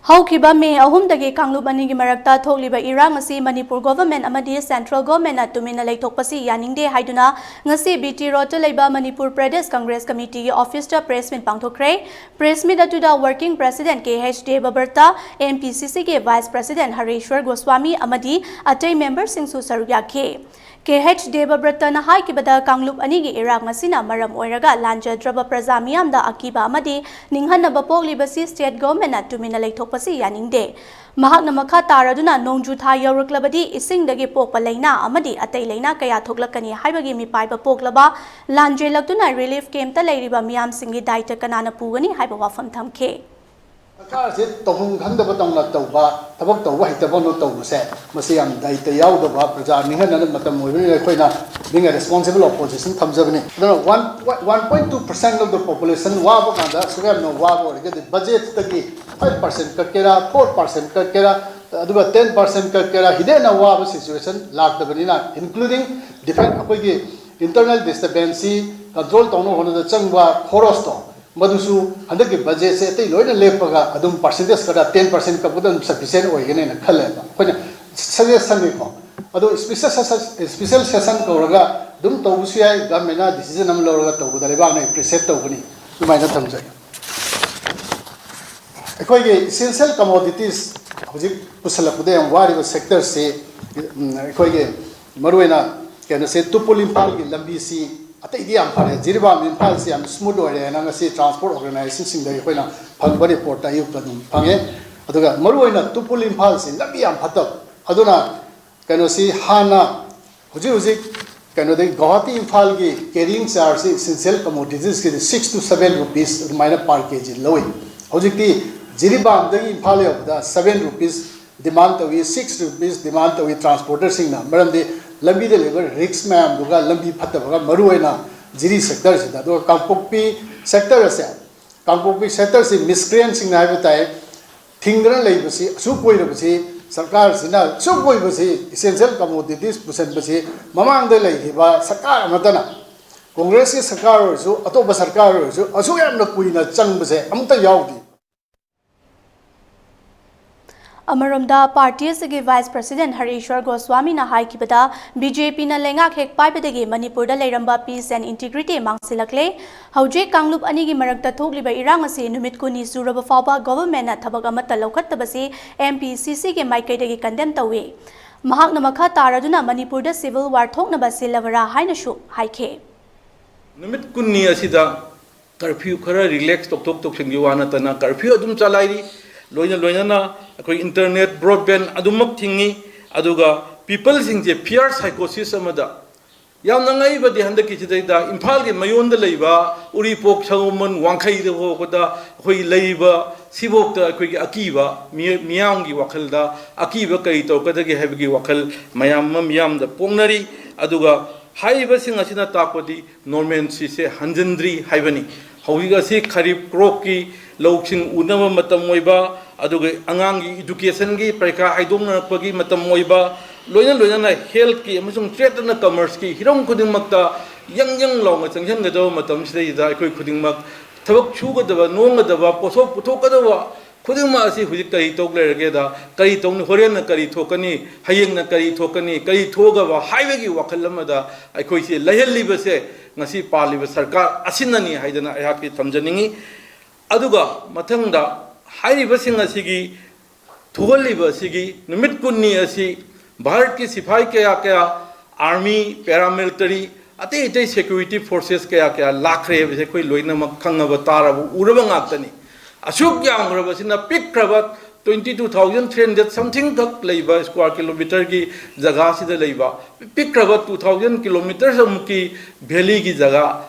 ꯍꯧꯈꯤꯕ ꯃꯦ ꯑꯍꯨꯝꯗꯒꯤ ꯀꯥꯡꯂꯨꯞ ꯑꯅꯤꯒꯤ ꯃꯔꯛꯇ ꯊꯣꯛꯂꯤꯕ ꯏꯔꯥꯡ ꯑꯁꯤ ꯃꯅꯤꯄꯨꯔ ꯒꯣꯚꯔꯟꯃꯦꯟꯠ ꯑꯃꯗꯤ ꯁꯦꯟꯇ꯭ꯔꯦꯜ ꯒꯣꯚꯔꯟꯃꯦꯟꯠꯅ ꯇꯨꯃꯤꯟꯅ ꯂꯩꯊꯣꯛꯄꯁꯤ ꯌꯥꯅꯤꯡꯗꯦ ꯍꯥꯏꯗꯨꯅ ꯉꯁꯤ ꯕꯤ ꯇꯤ ꯔꯣꯗꯇ ꯂꯩꯕ ꯃꯅꯤꯄꯨꯔ ꯄ꯭ꯔꯗꯦꯁ ꯀꯪꯒ꯭ꯔꯦꯁ ꯀꯃꯤꯇꯤꯒꯤ ꯑꯣꯐꯤꯁꯇ ꯄ꯭ꯔꯦꯁ ꯃꯤꯠ ꯄꯥꯡꯊꯣꯛꯈ꯭ꯔꯦ꯫ ꯄ꯭ꯔꯦꯁ ꯃꯤꯠ ꯑꯗꯨꯗ ꯋꯥꯔꯀꯤꯡ ꯄ꯭ꯔꯦꯁꯤꯗꯦꯟꯠ ꯀꯦ ꯑꯦꯆ ꯗꯦꯕꯕ꯭ꯔꯇ, ꯑꯦꯝ ꯄꯤ ꯁꯤ ꯁꯤꯒꯤ ꯚꯥꯏꯁ ꯄ꯭ꯔꯦꯁꯤꯗꯦꯟꯠ ꯍꯔꯦꯁ꯭ꯋꯔ ꯒꯣꯁ꯭ꯋꯥꯃꯤ ꯑꯃꯗꯤ ꯑꯇꯩ ꯃꯦꯝꯕꯔꯁꯤꯡꯁꯨ ꯁꯔꯨꯛ ꯌꯥꯈꯤ꯫ ꯀꯦ ꯑꯦꯆ ꯗꯦꯕꯕ꯭ꯔꯇꯅ ꯍꯥꯏꯈꯤꯕꯗ, ꯀꯥꯡꯂꯨꯞ ꯑꯅꯤꯒꯤ ꯏꯔꯥꯡ ꯑꯁꯤꯅ ꯃꯔꯝ ꯑꯣꯏꯔꯒ ꯂꯥꯟꯖꯗ꯭ꯔꯕ ꯄ꯭ꯔꯖꯥ ꯃꯤꯌꯥꯝꯗ ꯑꯀꯤꯕ ꯑꯃꯗꯤ ꯅꯤꯡꯍꯟꯅꯕ ꯄꯣꯛꯂꯤꯕꯁꯤ ꯁ꯭ꯇꯦꯠ ꯒꯣꯚꯔꯟꯃꯦꯟꯠꯅ ꯇꯨꯃꯤꯟꯅ ꯂꯩꯊꯣꯛꯄꯁꯤ ꯌꯥꯅꯤꯡꯗꯦ꯫ ꯃꯍꯥꯛꯅ ꯃꯈꯥ ꯇꯥꯔꯗꯨꯅ, ꯅꯣꯡꯖꯨ ꯊꯥ ꯌꯧꯔꯛꯂꯕꯗꯤ ꯏꯁꯤꯡꯗꯒꯤ ꯄꯣꯛꯄ ꯂꯥꯏꯅꯥ ꯑꯃꯗꯤ ꯑꯇꯩ ꯂꯥꯏꯅꯥ ꯀꯌꯥ ꯊꯣꯛꯂꯛꯀꯅꯤ ꯍꯥꯏꯕꯒꯤ ꯃꯤꯄꯥꯏꯕ ꯄꯣꯛꯂꯕ ꯂꯥꯟꯖꯦꯜꯂꯛꯇꯨꯅ ꯔꯤꯂꯤꯐ ꯀꯦꯝꯞꯇ ꯂꯩꯔꯤꯕ ꯃꯤꯌꯥꯝꯁꯤꯡꯒꯤ ꯗꯥꯏꯇ ꯀꯅꯥꯅ ꯄꯨꯒꯅꯤ ꯍꯥꯏꯕ ꯋꯥꯐꯝ ꯊꯝꯈꯤ꯫ ꯁꯔꯀꯥꯔꯁꯦ ꯇꯧꯐꯝ ꯈꯪꯗꯕ ꯇꯧꯅ ꯇꯧꯕ, ꯊꯕꯛ ꯇꯧꯕ ꯍꯩꯇꯕ ꯇꯧꯅ ꯇꯧꯕꯁꯦ, ꯃꯁꯤ ꯌꯥꯝ ꯗꯥꯏꯇ ꯌꯥꯎꯗꯕ, ꯄ꯭ꯔꯖꯥ ꯅꯤꯡꯍꯟꯅꯕ ꯃꯇꯝ ꯑꯣꯏꯕꯅꯤꯅ ꯑꯩꯈꯣꯏꯅ being a responsible opposition ꯊꯝꯖꯕꯅꯤ꯫ ꯑꯗꯨꯅ one, one point two percent of the population ꯋꯥꯕ ꯀꯥꯟꯗ ꯑꯁꯨꯛ ꯌꯥꯝꯅ ꯋꯥꯕ ꯑꯣꯏꯔꯒꯗꯤ ꯕꯖꯦꯠꯇꯒꯤ five percent ꯀꯛꯀꯦꯔꯥ, four percent ꯀꯛꯀꯦꯔꯥ, ꯑꯗꯨꯒ ten percent ꯀꯛꯀꯦꯔꯥ, ꯍꯤꯗꯦꯟꯅ ꯋꯥꯕ situation ꯂꯥꯛꯇꯕꯅꯤꯅ, including defense, ꯑꯩꯈꯣꯏꯒꯤ internal disturbance ꯁꯤ control ꯇꯧꯅꯕ ꯍꯣꯠꯅꯕꯗ ꯆꯪꯕ ꯈꯣꯔꯣꯁꯇꯣ, ꯃꯗꯨꯁꯨ ꯍꯟꯗꯛꯀꯤ ꯕꯖꯦꯠꯁꯦ ꯑꯇꯩ ꯂꯣꯏꯅ ꯂꯦꯞꯄꯒ ꯑꯗꯨꯝ percentage ꯈꯔ ten percent ꯀꯛꯄꯗ ꯑꯗꯨꯝ sufficient ꯑꯣꯏꯒꯅꯦꯅ ꯈꯜꯂꯦꯕ꯫ ꯑꯩꯈꯣꯏꯅ suggestion ꯅꯤꯀꯣ꯫ ꯑꯗꯣ special session, special session ꯀꯧꯔꯒ ꯑꯗꯨꯝ ꯇꯧꯕꯁꯨ ꯌꯥꯏ, ꯒꯚꯔꯟꯃꯦꯟꯠꯅ decision ꯑꯃ ꯂꯧꯔꯒ ꯇꯧꯕꯗ ꯂꯩꯕꯥꯛꯅ appreciate ꯇꯧꯒꯅꯤ꯫ ꯑꯗꯨꯃꯥꯏꯅ ꯊꯝꯖꯒꯦ꯫ ꯑꯩꯈꯣꯏꯒꯤ essential commodities ꯍꯧꯖꯤꯛ ꯄꯨꯁꯜꯂꯛꯄꯗ ꯌꯥꯝ ꯋꯥꯔꯤꯕ ꯁꯦꯛꯇꯔꯁꯤ, ꯎꯝ, ꯑꯩꯈꯣꯏꯒꯤ ꯃꯔꯨꯑꯣꯏꯅ ꯀꯩꯅꯣꯁꯦ, ꯇꯨꯄꯨꯜ ꯏꯝꯐꯥꯜꯒꯤ ꯂꯝꯕꯤꯁꯤ ꯑꯇꯩꯗꯤ ꯌꯥꯝ ꯐꯔꯦ, ꯖꯤꯔꯤꯕꯥꯝ ꯏꯝꯐꯥꯜꯁꯤ ꯌꯥꯝ ꯁ꯭ꯃꯨꯠ ꯑꯣꯏꯔꯦꯅ ꯉꯁꯤ ꯇ꯭ꯔꯥꯟꯁꯄꯣꯔꯠ ꯑꯣꯔꯒꯅꯥꯏꯖꯦꯁꯟꯁꯤꯡꯗꯒꯤ ꯑꯩꯈꯣꯏꯅ ꯐꯪꯕ ꯔꯤꯄꯣꯔꯠꯇ ꯑꯌꯨꯛꯇ ꯑꯗꯨꯝ ꯐꯪꯉꯦ꯫ ꯑꯗꯨꯒ ꯃꯔꯨꯑꯣꯏꯅ ꯇꯨꯄꯨꯜ ꯏꯝꯐꯥꯜꯁꯤ ꯂꯝꯕꯤ ꯌꯥꯝ ꯐꯠꯇꯕ, ꯑꯗꯨꯅ ꯀꯩꯅꯣꯁꯤ ꯍꯥꯟꯅ ꯍꯧꯖꯤꯛ ꯍꯧꯖꯤꯛ ꯀꯩꯅꯣꯗꯒꯤ ꯒꯧꯍꯥꯇꯤ ꯏꯝꯐꯥꯜꯒꯤ ꯀꯦꯔꯤꯌꯤꯡ ꯆꯥꯔꯖꯁꯤ essential commoditiesꯀꯤꯗꯤ six to seven rupees ꯑꯗꯨꯃꯥꯏꯅ per kg ꯂꯧꯏ꯫ ꯍꯧꯖꯤꯛꯇꯤ ꯖꯤꯔꯤꯕꯥꯝꯗꯒꯤ ꯏꯝꯐꯥꯜ ꯌꯧꯕꯗ seven rupees demand ꯇꯧꯏ, six rupees demand ꯇꯧꯏ ꯇ꯭ꯔꯥꯟꯁꯄꯣꯔꯇꯔꯁꯤꯡꯅ꯫ ꯃꯔꯝꯗꯤ ꯂꯝꯕꯤꯗ ꯂꯩꯕ ꯔꯤꯛꯁ ꯃꯌꯥꯝꯗꯨꯒ, ꯂꯝꯕꯤ ꯐꯠꯇꯕꯒ, ꯃꯔꯨꯑꯣꯏꯅ ꯖꯤꯔꯤ ꯁꯦꯛꯇꯔꯁꯤꯗ꯫ ꯑꯗꯨꯒ ꯀꯥꯡꯄꯣꯛꯄꯤ ꯁꯦꯛꯇꯔ ꯑꯁꯦ, ꯀꯥꯡꯄꯣꯛꯄꯤ ꯁꯦꯛꯇꯔꯁꯤ ꯃꯤꯁꯀ꯭ꯔꯤꯌꯦꯟꯁꯤꯡꯅ ꯍꯥꯏꯕ ꯇꯥꯏ, ꯊꯤꯡꯗꯅ ꯂꯩꯕꯁꯤ, ꯑꯁꯨꯛ ꯀꯨꯏꯔꯕꯁꯤ, ꯁꯔꯀꯥꯔꯁꯤꯅ ꯑꯁꯨꯛ ꯀꯨꯏꯕꯁꯤ essential commodities ꯄꯨꯁꯟꯕꯁꯤ ꯃꯃꯥꯡꯗ ꯂꯩꯈꯤꯕ ꯁꯔꯀꯥꯔ ꯑꯃꯠꯇꯅ, ꯀꯣꯡꯒ꯭ꯔꯦꯁꯀꯤ ꯁꯔꯀꯥꯔ ꯑꯣꯏꯔꯁꯨ, ꯑꯇꯣꯞꯄ ꯁꯔꯀꯥꯔ ꯑꯣꯏꯔꯁꯨ, ꯑꯁꯨꯛ ꯌꯥꯝꯅ ꯀꯨꯏꯅ ꯆꯪꯕꯁꯦ ꯑꯃꯠꯇ ꯌꯥꯎꯗꯦ꯫ ꯑꯃꯔꯣꯝꯗ, ꯄꯥꯔꯇꯤ ꯑꯁꯤꯒꯤ ꯚꯥꯏꯁ ꯄ꯭ꯔꯁꯤꯗꯦꯟ ꯍꯔꯤꯁ꯭ꯋꯔ ꯒꯣꯁ꯭ꯋꯥꯃꯤꯅ ꯍꯥꯏꯈꯤꯕꯗ, ꯕꯤ ꯖꯦ ꯄꯤꯅ ꯂꯩꯉꯥꯛ ꯍꯦꯛ ꯄꯥꯏꯕꯗꯒꯤ ꯃꯅꯤꯄꯨꯔꯗ ꯂꯩꯔꯝꯕ peace and integrity ꯃꯥꯡꯁꯤꯜꯂꯛꯂꯦ꯫ ꯍꯧꯖꯤꯛ ꯀꯥꯡꯂꯨꯞ ꯑꯅꯤꯒꯤ ꯃꯔꯛꯇ ꯊꯣꯛꯂꯤꯕ ꯏꯔꯥꯡ ꯑꯁꯤ ꯅꯨꯃꯤꯠ ꯀꯨꯟꯅꯤ ꯁꯨꯔꯕ ꯐꯥꯎꯕ ꯒꯣꯚꯔꯟꯃꯦꯟꯠꯅ ꯊꯕꯛ ꯑꯃꯠꯇ ꯂꯧꯈꯠꯇꯕꯁꯤ ꯑꯦꯝ ꯄꯤ ꯁꯤ ꯁꯤꯒꯤ ꯃꯥꯏꯀꯩꯗꯒꯤ ꯀꯟꯗꯦꯝ ꯇꯧꯏ꯫ ꯃꯍꯥꯛꯅ ꯃꯈꯥ ꯇꯥꯔꯗꯨꯅ ꯃꯅꯤꯄꯨꯔꯗ civil war ꯊꯣꯛꯅꯕ ꯁꯤꯜꯂꯕꯔꯥ ꯍꯥꯏꯅꯁꯨ ꯍꯥꯏꯈꯤ꯫ ꯅꯨꯃꯤꯠ ꯀꯨꯟꯅꯤ ꯑꯁꯤꯗ ꯀꯔꯐ꯭ꯌꯨ ꯈꯔ ꯔꯤꯂꯦꯛꯁ ꯇꯧꯊꯣꯛ ꯇꯧꯁꯤꯟꯒꯤ ꯋꯥ ꯅꯠꯇꯅ ꯀꯔꯐ꯭ꯌꯨ ꯑꯗꯨꯝ ꯆꯂꯥꯏꯔꯤ꯫ ꯂꯣꯏꯅ ꯂꯣꯏꯅꯅ ꯑꯩꯈꯣꯏ ꯏꯟꯇꯔꯅꯦꯠ, ꯕ꯭ꯔꯣꯗꯕꯦꯟ ꯑꯗꯨꯃꯛ ꯊꯤꯡꯉꯤ꯫ ꯑꯗꯨꯒ ꯄꯤꯄꯜꯁꯤꯡꯁꯦ ꯐꯤꯌꯔ ꯁꯥꯏꯀꯣꯁꯤꯁ ꯑꯃꯗ, ꯌꯥꯝꯅ ꯉꯛꯏꯕꯗꯤ ꯍꯟꯗꯛꯀꯤꯁꯤꯗꯩꯗ ꯏꯝꯐꯥꯜꯒꯤ ꯃꯌꯣꯟꯗ ꯂꯩꯕ ꯎꯔꯤꯄꯣꯛ, ꯁꯪꯒꯣꯝꯕꯟ, ꯋꯥꯡꯈꯩꯗ ꯐꯥꯎꯕꯗ ꯑꯩꯈꯣꯏꯒꯤ ꯂꯩꯔꯤꯕ ꯁꯤꯐꯥꯎꯗ ꯑꯩꯈꯣꯏꯒꯤ ꯑꯀꯤꯕ, ꯃꯤ-, ꯃꯤꯌꯥꯝꯒꯤ ꯋꯥꯈꯜꯗ ꯑꯀꯤꯕ ꯀꯔꯤ ꯇꯧꯔꯛꯀꯗꯒꯦ ꯍꯥꯏꯕꯒꯤ ꯋꯥꯈꯜ ꯃꯌꯥꯝ ꯑꯃ ꯃꯤꯌꯥꯝꯗ ꯄꯣꯛꯅꯔꯤ꯫ ꯑꯗꯨꯒ ꯍꯥꯏꯔꯤꯕꯁꯤꯡ ꯑꯁꯤꯅ ꯇꯥꯛꯄꯗꯤ normalcyꯁꯦ ꯍꯟꯖꯤꯟꯗ꯭ꯔꯤ ꯍꯥꯏꯕꯅꯤ꯫ ꯍꯧꯖꯤꯛ ꯑꯁꯤ ꯈꯔꯤꯞ ꯀ꯭ꯔꯣꯞꯀꯤ ꯂꯧꯁꯤꯡ ꯎꯅꯕ ꯃꯇꯝ ꯑꯣꯏꯕ, ꯑꯗꯨꯒ ꯑꯉꯥꯡꯒꯤ educationꯒꯤ ꯄꯔꯤꯈꯥ ꯍꯥꯏꯗꯣꯛꯅꯔꯛꯄꯒꯤ ꯃꯇꯝ ꯑꯣꯏꯕ, ꯂꯣꯏꯅ ꯂꯣꯏꯅꯅ healthꯀꯤ ꯑꯃꯁꯨꯡ trade and commerceꯀꯤ ꯍꯤꯔꯝ ꯈꯨꯗꯤꯡꯃꯛꯇ ꯌꯪ ꯌꯪ ꯂꯥꯎꯅ ꯆꯪꯁꯤꯟꯒꯗꯕ ꯃꯇꯝꯁꯤꯗꯩꯗ ꯑꯩꯈꯣꯏ ꯈꯨꯗꯤꯡꯃꯛ ꯊꯕꯛ ꯁꯨꯒꯗꯕ, ꯅꯣꯝꯒꯗꯕ, ꯄꯣꯠꯊꯣꯛ ꯄꯨꯊꯣꯛꯀꯗꯕ ꯈꯨꯗꯤꯡꯃꯛ ꯑꯁꯤ ꯍꯧꯖꯤꯛ ꯀꯔꯤ ꯇꯧ ꯂꯩꯔꯒꯦꯗ, ꯀꯔꯤ ꯇꯧꯅꯤ, ꯍꯣꯔꯦꯟꯅ ꯀꯔꯤ ꯊꯣꯛꯀꯅꯤ, ꯍꯌꯦꯡꯅ ꯀꯔꯤ ꯊꯣꯛꯀꯅꯤ, ꯀꯔꯤ ꯊꯣꯛꯑꯒꯕ ꯍꯥꯏꯕꯒꯤ ꯋꯥꯈꯜ ꯑꯃꯗ ꯑꯩꯈꯣꯏꯁꯦ ꯂꯩꯍꯜꯂꯤꯕꯁꯦ ꯉꯁꯤ ꯄꯥꯜꯂꯤꯕ ꯁꯔꯀꯥꯔ ꯑꯁꯤꯅꯅꯤ ꯍꯥꯏꯗꯅ ꯑꯩꯍꯥꯛꯀꯤ ꯊꯝꯖꯅꯤꯡꯉꯤ꯫ ꯑꯗꯨꯒ ꯃꯊꯪꯗ ꯍꯥꯏꯔꯤꯕꯁꯤꯡ ꯑꯁꯤꯒꯤ ꯊꯣꯛꯍꯜꯂꯤꯕ ꯑꯁꯤꯒꯤ ꯅꯨꯃꯤꯠ ꯀꯨꯟꯅꯤ ꯑꯁꯤ ꯚꯥꯔꯠꯀꯤ ꯁꯤꯐꯥꯏ ꯀꯌꯥ ꯀꯌꯥ, army, paramilitary, ꯑꯇꯩ ꯑꯇꯩ security forces ꯀꯌꯥ ꯀꯌꯥ ꯂꯥꯛꯈ꯭ꯔꯦ ꯍꯥꯏꯕꯁꯦ ꯑꯩꯈꯣꯏ ꯂꯣꯏꯅꯃꯛ ꯈꯪꯉꯕ, ꯇꯥꯔꯕ, ꯎꯔꯕ ꯉꯥꯛꯇꯅꯤ꯫ ꯑꯁꯨꯛ ꯌꯥꯝꯈ꯭ꯔꯕꯁꯤꯅ ꯄꯤꯛꯈ꯭ꯔꯕ twenty two thousand three hundred something ꯈꯛ ꯂꯩꯕ square kilometerꯒꯤ ꯖꯒꯥꯁꯤꯗ ꯂꯩꯕ ꯄꯤꯛꯈ꯭ꯔꯕ two thousand kilometers ꯑꯃꯨꯛꯀꯤ valleyꯒꯤ ꯖꯒꯥ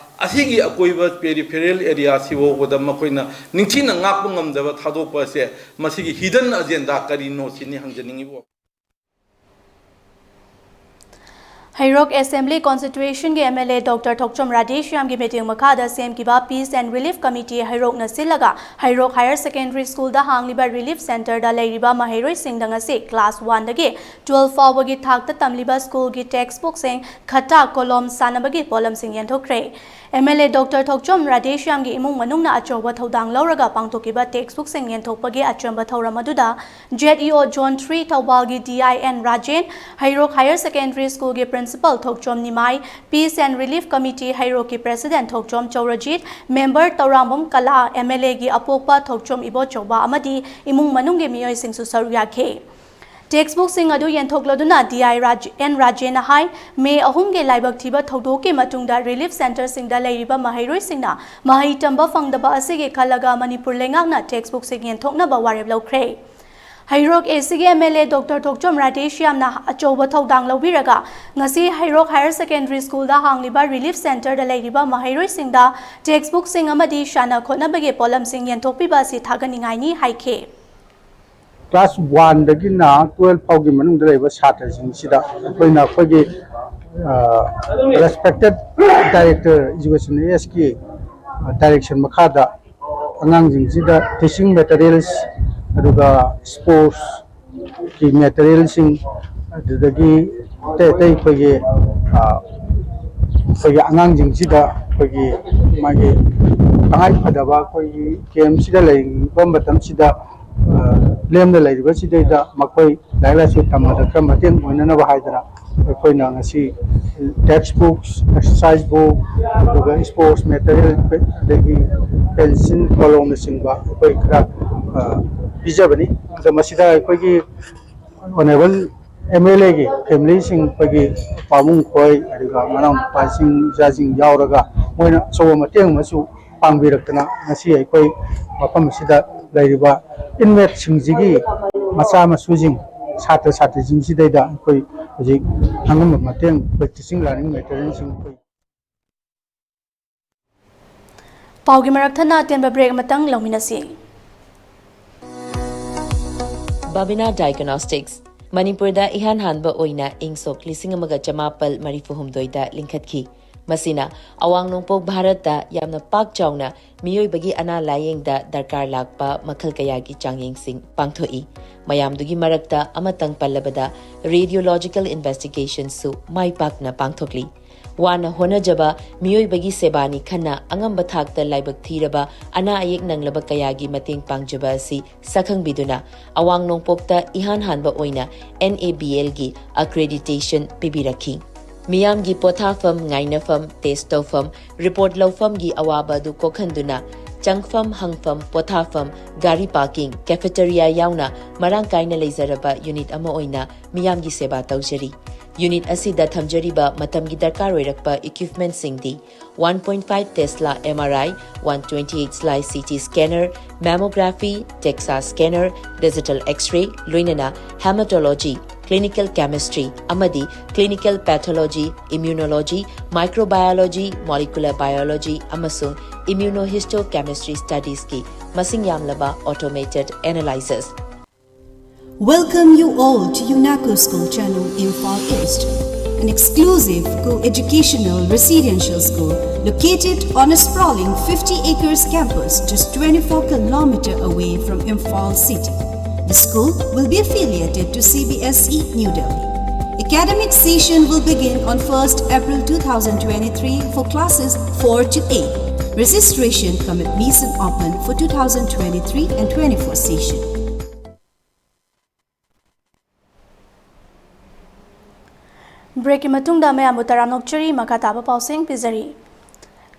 ꯑꯁꯤꯒꯤ ꯑꯀꯣꯏꯕ peripheral areaꯁꯤ ꯐꯥꯎꯕꯗ ꯃꯈꯣꯏꯅ ꯅꯤꯡꯊꯤꯅ ꯉꯥꯛꯄ ꯉꯝꯗꯕ ꯊꯥꯗꯣꯛꯄ ꯑꯁꯦ ꯃꯁꯤꯒꯤ hidden agenda ꯀꯔꯤꯅꯣ ꯁꯤꯅꯤ ꯍꯪꯖꯅꯤꯡꯉꯤꯕ꯫ ꯍꯩꯔꯣꯛ Assembly Constituencyꯒꯤ MLA Doctor ꯊꯣꯛꯆꯣꯝ ꯔꯥꯙꯦꯁ꯭ꯌꯥꯝꯒꯤ ꯃꯤꯠꯌꯦꯡ ꯃꯈꯥꯗ ꯁꯦꯝꯈꯤꯕ Peace and Relief Committee ꯍꯩꯔꯣꯛꯅ ꯁꯤꯜꯂꯒ ꯍꯩꯔꯣꯛ Higher Secondary Schoolꯗ ꯍꯥꯡꯂꯤꯕ Relief Centreꯗ ꯂꯩꯔꯤꯕ ꯃꯍꯩꯔꯣꯏꯁꯤꯡꯗ ꯉꯁꯤ class oneꯗꯒꯤ twelve ꯐꯥꯎꯕꯒꯤ ꯊꯥꯛꯇ ꯇꯝꯂꯤꯕ schoolꯒꯤ textbookꯁꯤꯡ, ꯈꯠꯇꯥ, ꯀꯣꯂꯣꯝ ꯁꯥꯟꯅꯕꯒꯤ ꯄꯣꯠꯂꯝꯁꯤꯡ ꯌꯦꯟꯊꯣꯛꯈ꯭ꯔꯦ꯫ MLA Doctor ꯊꯣꯛꯆꯣꯝ ꯔꯥꯙꯦꯁ꯭ꯌꯥꯝꯒꯤ ꯏꯃꯨꯡ ꯃꯅꯨꯡꯅ ꯑꯆꯧꯕ ꯊꯧꯗꯥꯡ ꯂꯧꯔꯒ ꯄꯥꯡꯊꯣꯛꯈꯤꯕ textbookꯁꯤꯡ ꯌꯦꯟꯊꯣꯛꯄꯒꯤ ꯑꯆꯝꯕ ꯊꯧꯔꯝ ꯑꯗꯨꯗ ZEO Zone three ꯊꯧꯕꯥꯜꯒꯤ DI N Rajen, Heirok Higher Secondary Schoolꯒꯤ Principal Thokchom Nimai, Peace and Relief Committee ꯍꯩꯔꯣꯛꯀꯤ President Thokchom ꯆꯧꯔꯖꯤꯠ, member ꯇꯧꯔꯥꯝꯕꯝ ꯀꯂꯥ, MLAꯒꯤ ꯑꯄꯣꯛꯄ ꯊꯣꯛꯆꯣꯝ ꯏꯕꯣꯆꯧꯕ ꯑꯃꯗꯤ ꯏꯃꯨꯡ ꯃꯅꯨꯡꯒꯤ ꯃꯤꯑꯣꯏꯁꯤꯡꯁꯨ ꯁꯔꯨꯛ ꯌꯥꯈꯤ꯫ Textbookꯁꯤꯡ ꯑꯗꯨ ꯌꯦꯟꯊꯣꯛꯂꯗꯨꯅ DI ꯔꯥꯖ-, ꯑꯦꯟ ꯔꯥꯖꯦꯟꯅ ꯍꯥꯏ, ꯃꯦ ꯑꯍꯨꯝꯒꯤ ꯂꯥꯏꯕꯛ ꯊꯤꯕ ꯊꯧꯗꯣꯛꯀꯤ ꯃꯇꯨꯡꯗ relief centreꯁꯤꯡꯗ ꯂꯩꯔꯤꯕ ꯃꯍꯩꯔꯣꯏꯁꯤꯡꯅ ꯃꯍꯩ ꯇꯝꯕ ꯐꯪꯗꯕ ꯑꯁꯤꯒꯤ ꯈꯜꯂꯒ ꯃꯅꯤꯄꯨꯔ ꯂꯩꯉꯥꯛꯅ textbookꯁꯤꯡ ꯌꯦꯟꯊꯣꯛꯅꯕ ꯋꯥꯔꯦꯞ ꯂꯧꯈ꯭ꯔꯦ꯫ ꯍꯩꯔꯣꯛ ACꯒꯤ MLA Doctor ꯊꯣꯛꯆꯣꯝ ꯔꯥꯙꯦꯁ꯭ꯌꯥꯝꯅ ꯑꯆꯧꯕ ꯊꯧꯗꯥꯡ ꯂꯧꯕꯤꯔꯒ ꯉꯁꯤ ꯍꯩꯔꯣꯛ Higher Secondary Schoolꯗ ꯍꯥꯡꯂꯤꯕ relief centreꯗ ꯂꯩꯔꯤꯕ ꯃꯍꯩꯔꯣꯏꯁꯤꯡꯗ textbookꯁꯤꯡ ꯑꯃꯗꯤ ꯁꯥꯟꯅ ꯈꯣꯠꯅꯕꯒꯤ ꯄꯣꯠꯂꯝꯁꯤꯡ ꯌꯦꯟꯊꯣꯛꯄꯤꯕ ꯑꯁꯤ ꯊꯥꯒꯠꯅꯤꯡꯉꯥꯏꯅꯤ ꯍꯥꯏꯈꯤ꯫ Class oneꯗꯒꯤꯅ twelve ꯐꯥꯎꯒꯤ ꯃꯅꯨꯡꯗ ꯂꯩꯕ ꯁꯥꯇ꯭ꯔꯁꯤꯡꯁꯤꯗ ꯑꯩꯈꯣꯏꯅ ꯑꯩꯈꯣꯏꯒꯤ respected director education, ASꯀꯤ direction ꯃꯈꯥꯗ ꯑꯉꯥꯡꯁꯤꯡꯁꯤꯗ teaching materials, ꯑꯗꯨꯒ sportsꯀꯤ materialꯁꯤꯡ, ꯑꯗꯨꯗꯒꯤ ꯑꯇꯩ ꯑꯇꯩ ꯑꯩꯈꯣꯏꯒꯤ ꯑꯩꯈꯣꯏꯒꯤ ꯑꯉꯥꯡꯁꯤꯡꯁꯤꯗ ꯑꯩꯈꯣꯏꯒꯤ ꯃꯥꯒꯤ ꯇꯉꯥꯏ ꯐꯗꯕ ꯑꯩꯈꯣꯏꯒꯤ campꯁꯤꯗ ꯂꯩꯕ ꯃꯇꯝꯁꯤꯗ ꯂꯦꯝꯅ ꯂꯩꯔꯤꯕꯁꯤꯗꯩꯗ ꯃꯈꯣꯏ ꯂꯥꯏꯔꯤꯛ ꯂꯥꯏꯁꯨ ꯇꯝꯕꯗ ꯈꯔ ꯃꯇꯦꯡ ꯑꯣꯏꯅꯅꯕ ꯍꯥꯏꯗꯅ ꯑꯩꯈꯣꯏꯅ ꯉꯁꯤ textbooks, exercise book, ꯑꯗꯨꯒ sports material, ꯑꯗꯒꯤ pencil, ꯀꯣꯂꯣꯝꯅꯆꯤꯡꯕ ꯑꯩꯈꯣꯏ ꯈꯔ ꯄꯤꯖꯕꯅꯤ꯫ ꯑꯗꯣ ꯃꯁꯤꯗ ꯑꯩꯈꯣꯏꯒꯤ ꯑꯣꯅꯦꯕꯜ ꯑꯦꯝ ꯑꯦꯜ ꯑꯦꯒꯤ ꯐꯦꯃꯤꯂꯤꯁꯤꯡ, ꯑꯩꯈꯣꯏꯒꯤ ꯄꯥꯕꯨꯡ ꯈꯣꯏ, ꯑꯗꯨꯒ ꯃꯅꯥꯎꯅꯨꯄꯥꯁꯤꯡ, ꯏꯆꯥꯁꯤꯡ ꯌꯥꯎꯔꯒ ꯃꯣꯏꯅ ꯑꯆꯧꯕ ꯃꯇꯦꯡ ꯑꯃꯁꯨ ꯄꯥꯡꯕꯤꯔꯛꯇꯅ ꯉꯁꯤ ꯑꯩꯈꯣꯏ ꯃꯐꯝ ꯑꯁꯤꯗ ꯂꯩꯔꯤꯕ ꯏꯟꯃꯦꯠꯁꯤꯡꯁꯤꯒꯤ ꯃꯆꯥ ꯃꯁꯨꯁꯤꯡ, ꯁꯥꯇ꯭ꯔ ꯁꯥꯇ꯭ꯔꯤꯁꯤꯡꯁꯤꯗꯩꯗ ꯑꯩꯈꯣꯏ ꯍꯧꯖꯤꯛ ꯑꯉꯝꯕ ꯃꯇꯦꯡ ꯑꯩꯈꯣꯏ teaching learning materialꯁꯤꯡ ꯑꯩꯈꯣꯏ ꯄꯥꯎꯒꯤ ꯃꯔꯛ ꯊꯠꯅ ꯑꯇꯦꯟꯕ break ꯑꯃꯇꯪ ꯂꯧꯃꯤꯟꯅꯁꯤ꯫ ꯕꯥꯕꯤꯅꯥ ꯗꯥꯏꯒꯅꯣꯁꯇꯤꯛꯁ ꯃꯅꯤꯄꯨꯔꯗ ꯏꯍꯥꯟ ꯍꯥꯟꯕ ꯑꯣꯏꯅ ꯏꯪ ꯁꯣꯛ ꯂꯤꯁꯤꯡ ꯑꯃꯒ ꯆꯃꯥꯄꯜ ꯃꯔꯤꯐꯨ ꯍꯨꯝꯗꯣꯏꯗ ꯂꯤꯡꯈꯠꯈꯤ꯫ ꯃꯁꯤꯅ ꯑꯋꯥꯡ ꯅꯣꯡꯄꯣꯛ ꯚꯥꯔꯠꯇ ꯌꯥꯝꯅ ꯄꯥꯛ ꯆꯥꯎꯅ ꯃꯤꯑꯣꯏꯕꯒꯤ ꯑꯅꯥ ꯂꯥꯌꯦꯡꯗ ꯗꯔꯀꯥꯔ ꯂꯥꯛꯄ ꯃꯈꯜ ꯀꯌꯥꯒꯤ ꯆꯥꯡꯌꯦꯡꯁꯤꯡ ꯄꯥꯡꯊꯣꯛꯏ꯫ ꯃꯌꯥꯝꯗꯨꯒꯤ ꯃꯔꯛꯇ ꯑꯃꯇꯪ ꯄꯜꯂꯕꯗ, radiological investigationꯁꯨ ꯃꯥꯏ ꯄꯥꯛꯅ ꯄꯥꯡꯊꯣꯛꯂꯤ꯫ ꯋꯥꯅ ꯍꯣꯠꯅꯖꯕ ꯃꯤꯑꯣꯏꯕꯒꯤ ꯁꯦꯕꯥꯅꯤ ꯈꯟꯅ ꯑꯉꯝꯕ ꯊꯥꯛꯇ ꯂꯥꯏꯕꯛ ꯊꯤꯔꯕ ꯑꯅꯥ ꯑꯌꯦꯛ ꯅꯪꯂꯕ ꯀꯌꯥꯒꯤ ꯃꯇꯦꯡ ꯄꯥꯡꯖꯕ ꯑꯁꯤ ꯁꯛꯈꯪꯕꯤꯗꯨꯅ ꯑꯋꯥꯡ ꯅꯣꯡꯄꯣꯛꯇ ꯏꯍꯥꯟ ꯍꯥꯟꯕ ꯑꯣꯏꯅ NABLꯒꯤ accreditation ꯄꯤꯕꯤꯔꯛꯈꯤ꯫ ꯃꯤꯌꯥꯝꯒꯤ ꯄꯣꯊꯥꯐꯝ, ꯉꯥꯏꯅꯐꯝ, test ꯇꯧꯐꯝ, report ꯂꯧꯐꯝꯒꯤ ꯑꯋꯥꯕ ꯑꯗꯨ ꯀꯣꯛꯍꯟꯗꯨꯅ ꯆꯪꯐꯝ, ꯍꯪꯐꯝ, ꯄꯣꯊꯥꯐꯝ, ꯒꯥꯔꯤ parking, cafeteria ꯌꯥꯎꯅ ꯃꯔꯥꯡ ꯀꯥꯏꯅ ꯂꯩꯖꯔꯕ unit ꯑꯃ ꯑꯣꯏꯅ ꯃꯤꯌꯥꯝꯒꯤ ꯁꯦꯕꯥ ꯇꯧꯖꯔꯤ꯫ Unit ꯑꯁꯤꯗ ꯊꯝꯖꯔꯤꯕ ꯃꯇꯝꯒꯤ ꯗꯔꯀꯥꯔ ꯑꯣꯏꯔꯛꯄ equipmentꯁꯤꯡꯗꯤ: one point five Tesla MRI, one twenty-eight slice CT scanner, mammography, DEXA scanner, digital X-ray, ꯂꯣꯏꯅꯅ hematology, clinical chemistry ꯑꯃꯗꯤ clinical pathology, immunology, microbiology, molecular biology ꯑꯃꯁꯨꯡ immunohistochemistry studiesꯀꯤ ꯃꯁꯤꯡ ꯌꯥꯝꯂꯕ automated analyzers꯫ Welcome you all to UNACO School Channel, Imphal East, an exclusive co-educational residential school located on a sprawling fifty acres campus just twenty-four kilometer away from Imphal city. The school will be affiliated to CBSE New Delhi. Academic session will begin on first April two thousand twenty-three for classes four to eight. Registration cum admission open for two thousand twenty-three and twenty-four session. Breakꯀꯤ ꯃꯇꯨꯡꯗ ꯃꯌꯥꯝꯕꯨ ꯇꯔꯥꯝꯅ ꯑꯣꯛꯆꯔꯤ꯫ ꯃꯈꯥ ꯇꯥꯕ ꯄꯥꯎꯁꯤꯡ ꯄꯤꯖꯔꯤ꯫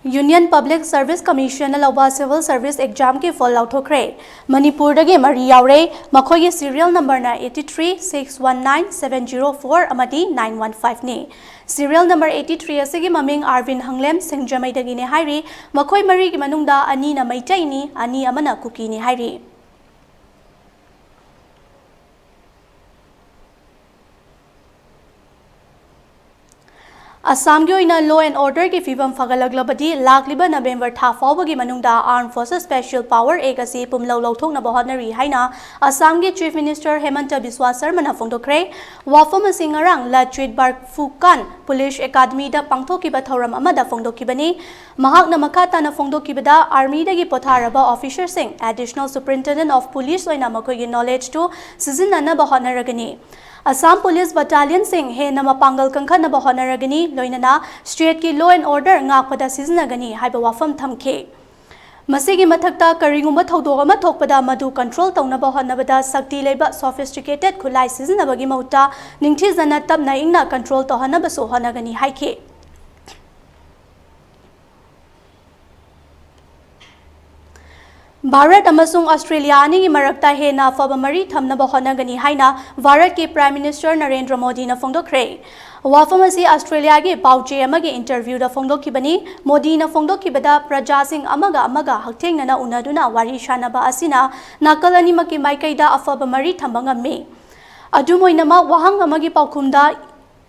Union Public Service Commission ꯅ ꯂꯧꯕ Civil Service Exam ꯒꯤ phone ꯂꯥꯎꯊꯣꯛꯈ꯭ꯔꯦ꯫ ꯃꯅꯤꯄꯨꯔꯗꯒꯤ ꯃꯔꯤ ꯌꯥꯎꯔꯦ꯫ ꯃꯈꯣꯏꯒꯤ serial number ꯅ eight three six one nine seven zero four ꯑꯃꯗꯤ nine one five ꯅꯤ꯫ Serial number eight three ꯑꯁꯤꯒꯤ ꯃꯃꯤꯡ ꯑꯥꯔꯕꯤꯟ ꯍꯪꯂꯦꯝ ꯁꯤꯡꯖꯃꯩꯗꯒꯤꯅꯦ ꯍꯥꯏꯔꯤ꯫ ꯃꯈꯣꯏ ꯃꯔꯤꯒꯤ ꯃꯅꯨꯡꯗ ꯑꯅꯤꯅ ꯃꯩꯇꯩꯅꯤ, ꯑꯅꯤ ꯑꯃꯅ ꯀꯨꯀꯤꯅꯤ ꯍꯥꯏꯔꯤ꯫ ꯑꯁꯥꯝꯒꯤ ꯑꯣꯏꯅ law and order ꯒꯤ ꯐꯤꯕꯝ ꯐꯒꯠꯂꯛꯂꯕꯗꯤ ꯂꯥꯛꯂꯤꯕ November ꯊꯥ ꯐꯥꯎꯕꯒꯤ ꯃꯅꯨꯡꯗ Armed Forces Special Power Act ꯑꯁꯤ ꯄꯨꯝꯂꯧ ꯂꯧꯊꯣꯛꯅꯕ ꯍꯣꯠꯅꯔꯤ ꯍꯥꯏꯅ ꯑꯁꯥꯝꯒꯤ Chief Minister ꯍꯦꯃꯟꯇ ꯕꯤꯁ꯭ꯋꯥ ꯁꯔꯃꯅ ꯐꯣꯡꯗꯣꯛꯈ꯭ꯔꯦ꯫ ꯋꯥꯐꯝ ꯑꯁꯤ ꯉꯔꯥꯡ ꯂꯆꯤꯠ ꯕꯔꯐꯨꯀꯥꯟ Police Academy ꯗ ꯄꯥꯡꯊꯣꯛꯈꯤꯕ ꯊꯧꯔꯝ ꯑꯃꯗ ꯐꯣꯡꯗꯣꯛꯈꯤꯕꯅꯤ꯫ ꯃꯍꯥꯛꯅ ꯃꯈꯥ ꯇꯥꯅ ꯐꯣꯡꯗꯣꯛꯈꯤꯕꯗ, army ꯗꯒꯤ ꯄꯣꯊꯥꯔꯕ officer ꯁꯤꯡ, Additional Superintendent of Police ꯑꯣꯏꯅ ꯃꯈꯣꯏꯒꯤ knowledge ꯇꯨ ꯁꯤꯖꯤꯟꯅꯅꯕ ꯍꯣꯠꯅꯔꯒꯅꯤ꯫ ꯑꯁꯥꯝ Police Battalion ꯁꯤꯡ ꯍꯦꯟꯅ ꯃꯄꯥꯡꯒꯜ ꯀꯟꯈꯠꯅꯕ ꯍꯣꯠꯅꯔꯒꯅꯤ, ꯂꯣꯏꯅꯅ state ꯀꯤ law and order ꯉꯥꯛꯄꯗ ꯁꯤꯖꯤꯟꯅꯒꯅꯤ ꯍꯥꯏꯕ ꯋꯥꯐꯝ ꯊꯝꯈꯤ꯫ ꯃꯁꯤꯒꯤ ꯃꯊꯛꯇ, ꯀꯔꯤꯒꯨꯝꯕ ꯊꯧꯗꯣꯛ ꯑꯃ ꯊꯣꯛꯄꯗ ꯃꯗꯨ control ꯇꯧꯅꯕ ꯍꯣꯠꯅꯕꯗ ꯁꯛꯇꯤ ꯂꯩꯕ sophisticated ꯈꯨꯠꯂꯥꯏ ꯁꯤꯖꯤꯟꯅꯕꯒꯤ ꯃꯍꯨꯠꯇ ꯅꯤꯡꯊꯤꯖꯅ ꯇꯞꯅ ꯏꯪꯅ control ꯇꯧꯍꯟꯅꯕꯁꯨ ꯍꯣꯠꯅꯒꯅꯤ ꯍꯥꯏꯈꯤ꯫ ꯚꯥꯔꯠ ꯑꯃꯁꯨꯡ ꯑꯁꯇ꯭ꯔꯦꯂꯤꯌꯥ ꯑꯅꯤꯒꯤ ꯃꯔꯛꯇ ꯍꯦꯟꯅ ꯑꯐꯕ ꯃꯔꯤ ꯊꯝꯅꯕ ꯍꯣꯠꯅꯒꯅꯤ ꯍꯥꯏꯅ ꯚꯥꯔꯠꯀꯤ Prime Minister ꯅꯔꯦꯟꯗ꯭ꯔ ꯃꯣꯗꯤꯅ ꯐꯣꯡꯗꯣꯛꯈ꯭ꯔꯦ꯫ ꯋꯥꯐꯝ ꯑꯁꯤ ꯑꯁꯇ꯭ꯔꯦꯂꯤꯌꯥꯒꯤ ꯄꯥꯎꯆꯦ ꯑꯃꯒꯤ interview ꯗ ꯐꯣꯡꯗꯣꯛꯈꯤꯕꯅꯤ꯫ ꯃꯣꯗꯤꯅ ꯐꯣꯡꯗꯣꯛꯈꯤꯕꯗ, ꯄ꯭ꯔꯖꯥꯁꯤꯡ ꯑꯃꯒ ꯑꯃꯒ ꯍꯛꯊꯦꯡꯅꯅ ꯎꯅꯗꯨꯅ ꯋꯥꯔꯤ ꯁꯥꯅꯕ ꯑꯁꯤꯅ ꯅꯥꯀꯜ ꯑꯅꯤꯃꯛꯀꯤ ꯃꯥꯏꯀꯩꯗ ꯑꯐꯕ ꯃꯔꯤ ꯊꯝꯕ ꯉꯝꯃꯤ꯫ ꯑꯗꯨꯝ ꯑꯣꯏꯅꯃꯛ, ꯋꯥꯍꯪ ꯑꯃꯒꯤ ꯄꯥꯎꯈꯨꯝꯗ,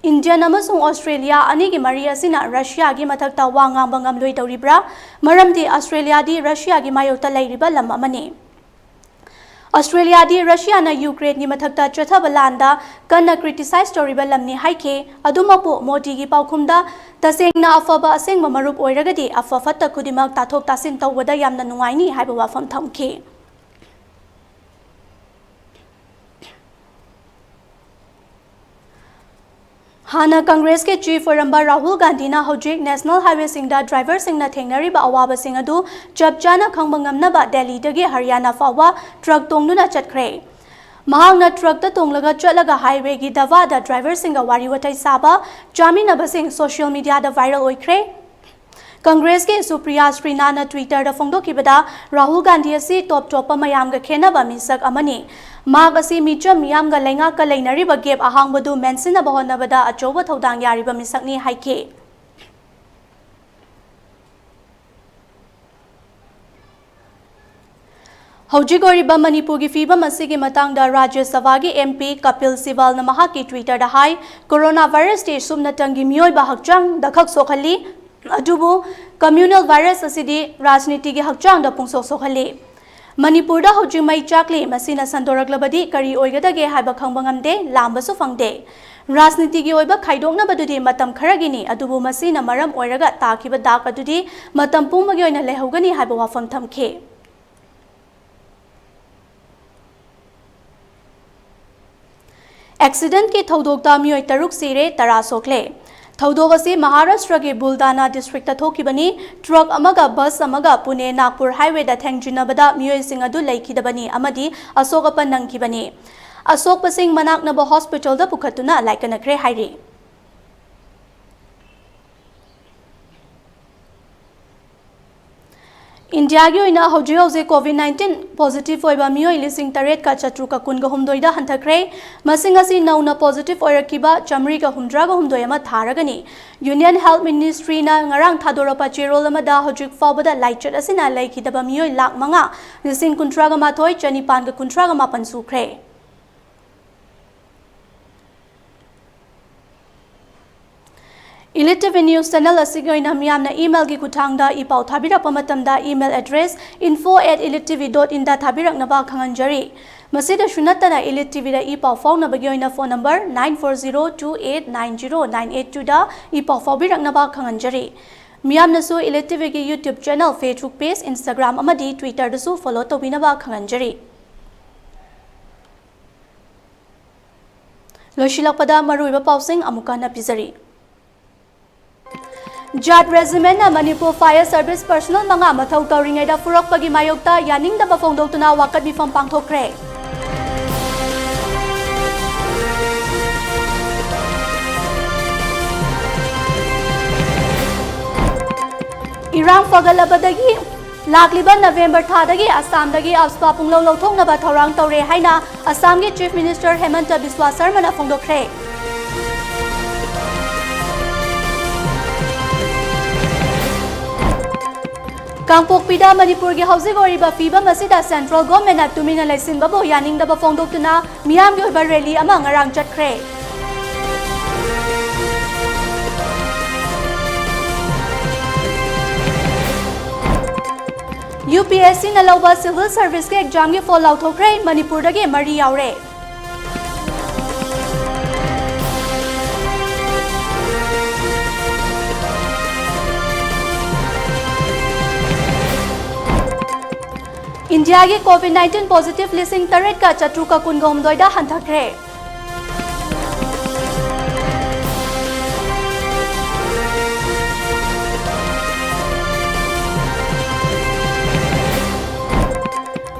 Indian ꯑꯃꯁꯨꯡ ꯑꯁꯇ꯭ꯔꯦꯂꯤꯌꯥ ꯑꯅꯤꯒꯤ ꯃꯔꯤ ꯑꯁꯤꯅ ꯔꯁꯤꯌꯥꯒꯤ ꯃꯊꯛꯇ ꯋꯥ ꯉꯥꯡꯕ ꯉꯝꯂꯣꯏꯗꯧꯔꯤꯕ꯭ꯔꯥ? ꯃꯔꯝꯗꯤ ꯑꯁꯇ꯭ꯔꯦꯂꯤꯌꯥꯗꯤ ꯔꯁꯤꯌꯥꯒꯤ ꯃꯥꯌꯣꯛꯇ ꯂꯩꯔꯤꯕ ꯂꯝ ꯑꯃꯅꯤ꯫ ꯑꯁꯇ꯭ꯔꯦꯂꯤꯌꯥꯗꯤ ꯔꯁꯤꯌꯥꯅ ꯌꯨꯀ꯭ꯔꯦꯟꯒꯤ ꯃꯊꯛꯇ ꯆꯠꯊꯕ ꯂꯥꯟꯗ ꯀꯟꯅ criticize ꯇꯧꯔꯤꯕ ꯂꯝꯅꯤ ꯍꯥꯏꯈꯤ꯫ ꯑꯗꯨꯃꯛꯄꯨ, ꯃꯣꯗꯤꯒꯤ ꯄꯥꯎꯈꯨꯝꯗ, ꯇꯁꯦꯡꯅ ꯑꯐꯕ ꯑꯁꯦꯡꯕ ꯃꯔꯨꯞ ꯑꯣꯏꯔꯒꯗꯤ ꯑꯐ ꯐꯠꯇ ꯈꯨꯗꯤꯡꯃꯛ ꯇꯥꯊꯣꯛ ꯇꯥꯁꯤꯟ ꯇꯧꯕꯗ ꯌꯥꯝꯅ ꯅꯨꯡꯉꯥꯏꯅꯤ ꯍꯥꯏꯕ ꯋꯥꯐꯝ ꯊꯝꯈꯤ꯫ ꯍꯥꯟꯅ ꯀꯪꯒ꯭ꯔꯦꯁꯀꯤ chief ꯑꯣꯏꯔꯝꯕ ꯔꯥꯍꯨꯜ ꯒꯥꯟꯙꯤꯅ ꯍꯧꯖꯤꯛ national highway ꯁꯤꯡꯗ driver ꯁꯤꯡꯅ ꯊꯦꯡꯅꯔꯤꯕ ꯑꯋꯥꯕꯁꯤꯡ ꯑꯗꯨ ꯆꯞ ꯆꯥꯅ ꯈꯪꯕ ꯉꯝꯅꯕ ꯗꯦꯜꯂꯤꯗꯒꯤ ꯍꯔꯤꯌꯥꯅꯥ ꯐꯥꯎꯕ truck ꯇꯣꯡꯗꯨꯅ ꯆꯠꯈ꯭ꯔꯦ꯫ ꯃꯍꯥꯛꯅ truck ꯇ ꯇꯣꯡꯂꯒ ꯆꯠꯂꯒ highway ꯒꯤ ꯗꯕꯥꯗ driver ꯁꯤꯡꯒ ꯋꯥꯔꯤ ꯋꯥꯇꯥꯏ ꯁꯥꯕ, ꯆꯥꯃꯤꯟꯅꯕꯁꯤꯡ social media ꯗ viral ꯑꯣꯏꯈ꯭ꯔꯦ꯫ ꯀꯪꯒ꯭ꯔꯦꯁꯀꯤ ꯁꯨꯄ꯭ꯔꯤꯌꯥ ꯁ꯭ꯔꯤꯅꯥꯅ Twitter-ꯗ ꯐꯣꯡꯗꯣꯛꯈꯤꯕꯗ, ꯔꯥꯍꯨꯜ ꯒꯥꯟꯙꯤ ꯑꯁꯤ ꯇꯣꯞ ꯇꯣꯞꯄ ꯃꯌꯥꯝꯒ ꯈꯦꯠꯅꯕ ꯃꯤꯁꯛ ꯑꯃꯅꯤ꯫ ꯃꯍꯥꯛ ꯑꯁꯤ ꯃꯤꯆꯝ ꯃꯤꯌꯥꯝꯒ ꯂꯩꯉꯥꯛꯀ ꯂꯩꯅꯔꯤꯕ gap ꯑꯍꯥꯡꯕꯗꯨ ꯃꯦꯟꯁꯤꯟꯅꯕ ꯍꯣꯠꯅꯕꯗ ꯑꯆꯧꯕ ꯊꯧꯗꯥꯡ ꯌꯥꯔꯤꯕ ꯃꯤꯁꯛꯅꯤ ꯍꯥꯏꯈꯤ꯫ ꯍꯧꯖꯤꯛ ꯑꯣꯏꯔꯤꯕ ꯃꯅꯤꯄꯨꯔꯒꯤ ꯐꯤꯕꯝ ꯑꯁꯤꯒꯤ ꯃꯇꯥꯡꯗ ꯔꯥꯖ꯭ꯌ ꯁꯚꯥꯒꯤ MP ꯀꯄꯤꯜ ꯁꯤꯕꯜꯅ ꯃꯍꯥꯛꯀꯤ Twitter-ꯗ ꯍꯥꯏ, ꯀꯣꯔꯣꯅꯥ ꯚꯥꯏꯔꯁꯇꯤ ꯁꯨꯞꯅꯇꯪꯒꯤ ꯃꯤꯑꯣꯏꯕ ꯍꯛꯆꯥꯡꯗ ꯈꯛ ꯁꯣꯛꯍꯜꯂꯤ, ꯑꯗꯨꯕꯨ communal virus ꯑꯁꯤꯗꯤ ꯔꯥꯖꯅꯤꯇꯤꯒꯤ ꯍꯛꯆꯥꯡꯗ ꯄꯨꯡꯁꯣꯛ ꯁꯣꯛꯍꯜꯂꯤ꯫ ꯃꯅꯤꯄꯨꯔꯗ ꯍꯧꯖꯤꯛ ꯃꯩ ꯆꯥꯛꯂꯤ, ꯃꯁꯤꯅ ꯁꯟꯗꯣꯔꯛꯂꯕꯗꯤ ꯀꯔꯤ ꯑꯣꯏꯒꯗꯒꯦ ꯍꯥꯏꯕ ꯈꯪꯕ ꯉꯝꯗꯦ, ꯂꯥꯝꯕꯁꯨ ꯐꯪꯗꯦ꯫ ꯔꯥꯖꯅꯤꯇꯤꯒꯤ ꯑꯣꯏꯕ ꯈꯥꯏꯗꯣꯛꯅꯕꯗꯨꯗꯤ ꯃꯇꯝ ꯈꯔꯒꯤꯅꯤ, ꯑꯗꯨꯕꯨ ꯃꯁꯤꯅ ꯃꯔꯝ ꯑꯣꯏꯔꯒ ꯇꯥꯈꯤꯕ ꯗꯥꯛ ꯑꯗꯨꯗꯤ ꯃꯇꯝ ꯄꯨꯝꯕꯒꯤ ꯑꯣꯏꯅ ꯂꯩꯍꯧꯒꯅꯤ ꯍꯥꯏꯕ ꯋꯥꯐꯝ ꯊꯝꯈꯤ꯫ ꯑꯦꯛꯁꯤꯗꯦꯟꯠꯀꯤ ꯊꯧꯗꯣꯛꯇ ꯃꯤꯑꯣꯏ ꯇꯔꯨꯛ ꯁꯤꯔꯦ, ꯇꯔꯥ ꯁꯣꯛꯂꯦ꯫ ꯊꯧꯗꯣꯛ ꯑꯁꯤ ꯃꯍꯥꯔꯥꯁꯇ꯭ꯔꯒꯤ ꯕꯨꯜꯗꯥꯅꯥ ꯗꯤꯁꯇ꯭ꯔꯤꯛꯇ ꯊꯣꯛꯈꯤꯕꯅꯤ꯫ ꯇ꯭ꯔꯛ ꯑꯃꯒ ꯕꯁ ꯑꯃꯒ ꯄꯨꯅꯦ ꯅꯥꯒꯄꯨꯔ ꯍꯥꯏꯋꯦꯗ ꯊꯦꯡꯖꯤꯟꯅꯕꯗ ꯃꯤꯑꯣꯏꯁꯤꯡ ꯑꯗꯨ ꯂꯩꯈꯤꯗꯕꯅꯤ ꯑꯃꯗꯤ ꯑꯁꯣꯛ ꯑꯄꯟ ꯅꯪꯈꯤꯕꯅꯤ꯫ ꯑꯁꯣꯛꯄꯁꯤꯡ ꯃꯅꯥꯛ ꯅꯛꯄ ꯍꯣꯁꯄꯤꯇꯥꯜꯗ ꯄꯨꯈꯠꯇꯨꯅ ꯂꯥꯏꯀꯠꯅꯈ꯭ꯔꯦ ꯍꯥꯏꯔꯤ꯫ ꯏꯟꯗꯤꯌꯥꯒꯤ ꯑꯣꯏꯅ ꯍꯧꯖꯤꯛ ꯍꯧꯖꯤꯛ COVID nineteen positive ꯑꯣꯏꯕ ꯃꯤꯑꯣꯏ ꯂꯤꯁꯤꯡ ꯇꯔꯦꯠꯀ ꯆꯥꯇ꯭ꯔꯨꯛꯀ ꯀꯨꯟꯒ ꯍꯨꯝꯗꯣꯏꯗ ꯍꯟꯊꯈ꯭ꯔꯦ꯫ ꯃꯁꯤꯡ ꯑꯁꯤ ꯅꯧꯅ positive ꯑꯣꯏꯔꯛꯈꯤꯕ ꯆꯥꯃꯔꯤꯒ ꯍꯨꯝꯗ꯭ꯔꯥꯒ ꯍꯨꯝꯗꯣꯏ ꯑꯃ ꯊꯥꯔꯒꯅꯤ꯫ Union Health Ministry-ꯅ ꯉꯔꯥꯡ ꯊꯥꯗꯣꯔꯛꯄ ꯆꯦꯔꯣꯜ ꯑꯃꯗ ꯍꯧꯖꯤꯛ ꯐꯥꯎꯕꯗ ꯂꯥꯏꯆꯠ ꯑꯁꯤꯅ ꯂꯩꯈꯤꯗꯕ ꯃꯤꯑꯣꯏ ꯂꯥꯈ ꯃꯉꯥ, ꯂꯤꯁꯤꯡ ꯀꯨꯟꯊ꯭ꯔꯥꯒ ꯃꯥꯊꯣꯏ, ꯆꯅꯤꯄꯥꯟꯒ ꯀꯨꯟꯊ꯭ꯔꯥꯒ ꯃꯥꯄꯟ ꯁꯨꯈ꯭ꯔꯦ꯫ Elite TV News Channel ꯑꯁꯤꯒꯤ ꯑꯣꯏꯅ ꯃꯤꯌꯥꯝꯅ email-ꯒꯤ ꯈꯨꯠꯊꯥꯡꯗ ꯏ ꯄꯥꯎ ꯊꯥꯕꯤꯔꯛꯄ ꯃꯇꯝꯗ email address info at elite TV dot in-ꯗ ꯊꯥꯕꯤꯔꯛꯅꯕ ꯈꯪꯍꯟꯖꯔꯤ꯫ ꯃꯁꯤꯗꯁꯨ ꯅꯠꯇꯅ Elite TV-ꯗ ꯏ ꯄꯥꯎ ꯐꯥꯎꯅꯕꯒꯤ ꯑꯣꯏꯅ phone number nine four zero two eight nine zero nine eight two-ꯗ E ꯄꯥꯎ ꯐꯥꯎꯕꯤꯔꯛꯅꯕ ꯈꯪꯍꯟꯖꯔꯤ꯫ ꯃꯤꯌꯥꯝꯅꯁꯨ Elite TV-ꯒꯤ YouTube channel, Facebook page, Instagram ꯑꯃꯗꯤ Twitter-ꯗꯁꯨ follow ꯇꯧꯕꯤꯅꯕ ꯈꯪꯍꯟꯖꯔꯤ꯫ ꯂꯣꯏꯁꯤꯜꯂꯛꯄꯗ ꯃꯔꯨꯑꯣꯏꯕ ꯄꯥꯎꯁꯤꯡ ꯑꯃꯨꯛꯀ ꯍꯟꯅ ꯄꯤꯖꯔꯤ꯫ ꯖꯥꯠ Regiment-ꯅ ꯃꯅꯤꯄꯨꯔ Fire Service personnel ꯃꯉꯥ ꯃꯊꯧ ꯇꯧꯔꯤꯉꯩꯗ ꯐꯨꯔꯛꯄꯒꯤ ꯃꯥꯌꯣꯛꯇ ꯌꯥꯅꯤꯡꯗꯕ ꯐꯣꯡꯗꯣꯛꯇꯨꯅ ꯋꯥꯀꯠ ꯃꯤꯐꯝ ꯄꯥꯡꯊꯣꯛꯈ꯭ꯔꯦ꯫ ꯏꯔꯥꯡ ꯐꯒꯠꯂꯕꯗꯒꯤ ꯂꯥꯛꯂꯤꯕ ꯅꯕꯦꯝꯕꯔ ꯊꯥꯗꯒꯤ ꯑꯁꯥꯝꯗꯒꯤ ꯑꯐꯁ꯭ꯄꯥ ꯄꯨꯡꯂꯧ ꯂꯧꯊꯣꯛꯅꯕ ꯊꯧꯔꯥꯡ ꯇꯧꯔꯦ ꯍꯥꯏꯅ ꯑꯁꯥꯝꯒꯤ Chief Minister ꯍꯦꯃꯟꯇ ꯕꯤꯁ꯭ꯋꯥ ꯁꯔꯃꯅ ꯐꯣꯡꯗꯣꯛꯈ꯭ꯔꯦ꯫ ꯀꯥꯡꯄꯣꯛꯄꯤꯗ ꯃꯅꯤꯄꯨꯔꯒꯤ ꯍꯧꯖꯤꯛ ꯑꯣꯏꯔꯤꯕ ꯐꯤꯕꯝ ꯑꯁꯤꯗ Central Governmentꯅ ꯇꯨꯃꯤꯟꯅ ꯂꯩꯁꯤꯟꯕꯕꯨ ꯌꯥꯅꯤꯡꯗꯕ ꯐꯣꯡꯗꯣꯛꯇꯨꯅ ꯃꯤꯌꯥꯝꯒꯤ ꯑꯣꯏꯕ rally ꯑꯃ ꯉꯔꯥꯡ ꯆꯠꯈ꯭ꯔꯦ꯫ UPSCꯅ ꯂꯧꯕ Civil Serviceꯀꯤ examꯒꯤ ꯐꯣꯜ ꯂꯥꯎꯊꯣꯛꯈ꯭ꯔꯦ, ꯃꯅꯤꯄꯨꯔꯗꯒꯤ ꯃꯔꯤ ꯌꯥꯎꯔꯦ꯫ ꯏꯟꯗꯤꯌꯥꯒꯤ COVID nineteen positive ꯂꯤꯁꯤꯡ ꯇꯔꯦꯠꯀ ꯆꯥꯇ꯭ꯔꯨꯛꯀ ꯀꯨꯟꯒ ꯍꯨꯝꯗꯣꯏꯗ ꯍꯟꯊꯈ꯭ꯔꯦ꯫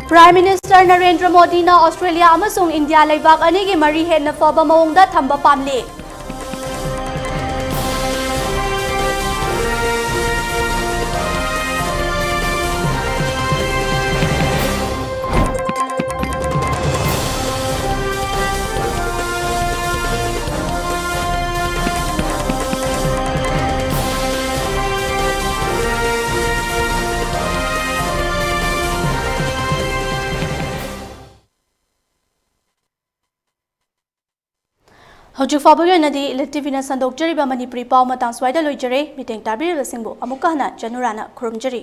Prime Minister ꯅꯔꯦꯟꯗ꯭ꯔ ꯃꯣꯗꯤꯅ ꯑꯣꯁꯇ꯭ꯔꯦꯂꯤꯌꯥ ꯑꯃꯁꯨꯡ ꯏꯟꯗꯤꯌꯥ ꯂꯩꯕꯥꯛ ꯑꯅꯤꯒꯤ ꯃꯔꯤ ꯍꯦꯟꯅ ꯐꯕ ꯃꯑꯣꯡꯗ ꯊꯝꯕ ꯄꯥꯝꯂꯤ꯫ ꯍꯧꯖꯤꯛ ꯐꯥꯎꯕꯒꯤ ꯑꯣꯏꯅꯗꯤ Elite TVꯅ ꯁꯟꯗꯣꯛꯆꯔꯤꯕ ꯃꯅꯤꯄꯨꯔꯤ ꯄꯥꯎ ꯃꯇꯥꯡ ꯁ꯭ꯋꯥꯏꯗ ꯂꯣꯏꯖꯔꯦ꯫ ꯃꯤꯠꯌꯦꯡ ꯇꯥꯕꯤꯔꯤꯕꯁꯤꯡꯕꯨ ꯑꯃꯨꯛꯀ ꯍꯟꯅ ꯆꯅꯨꯔꯥꯅ ꯈꯨꯔꯨꯝꯖꯔꯤ꯫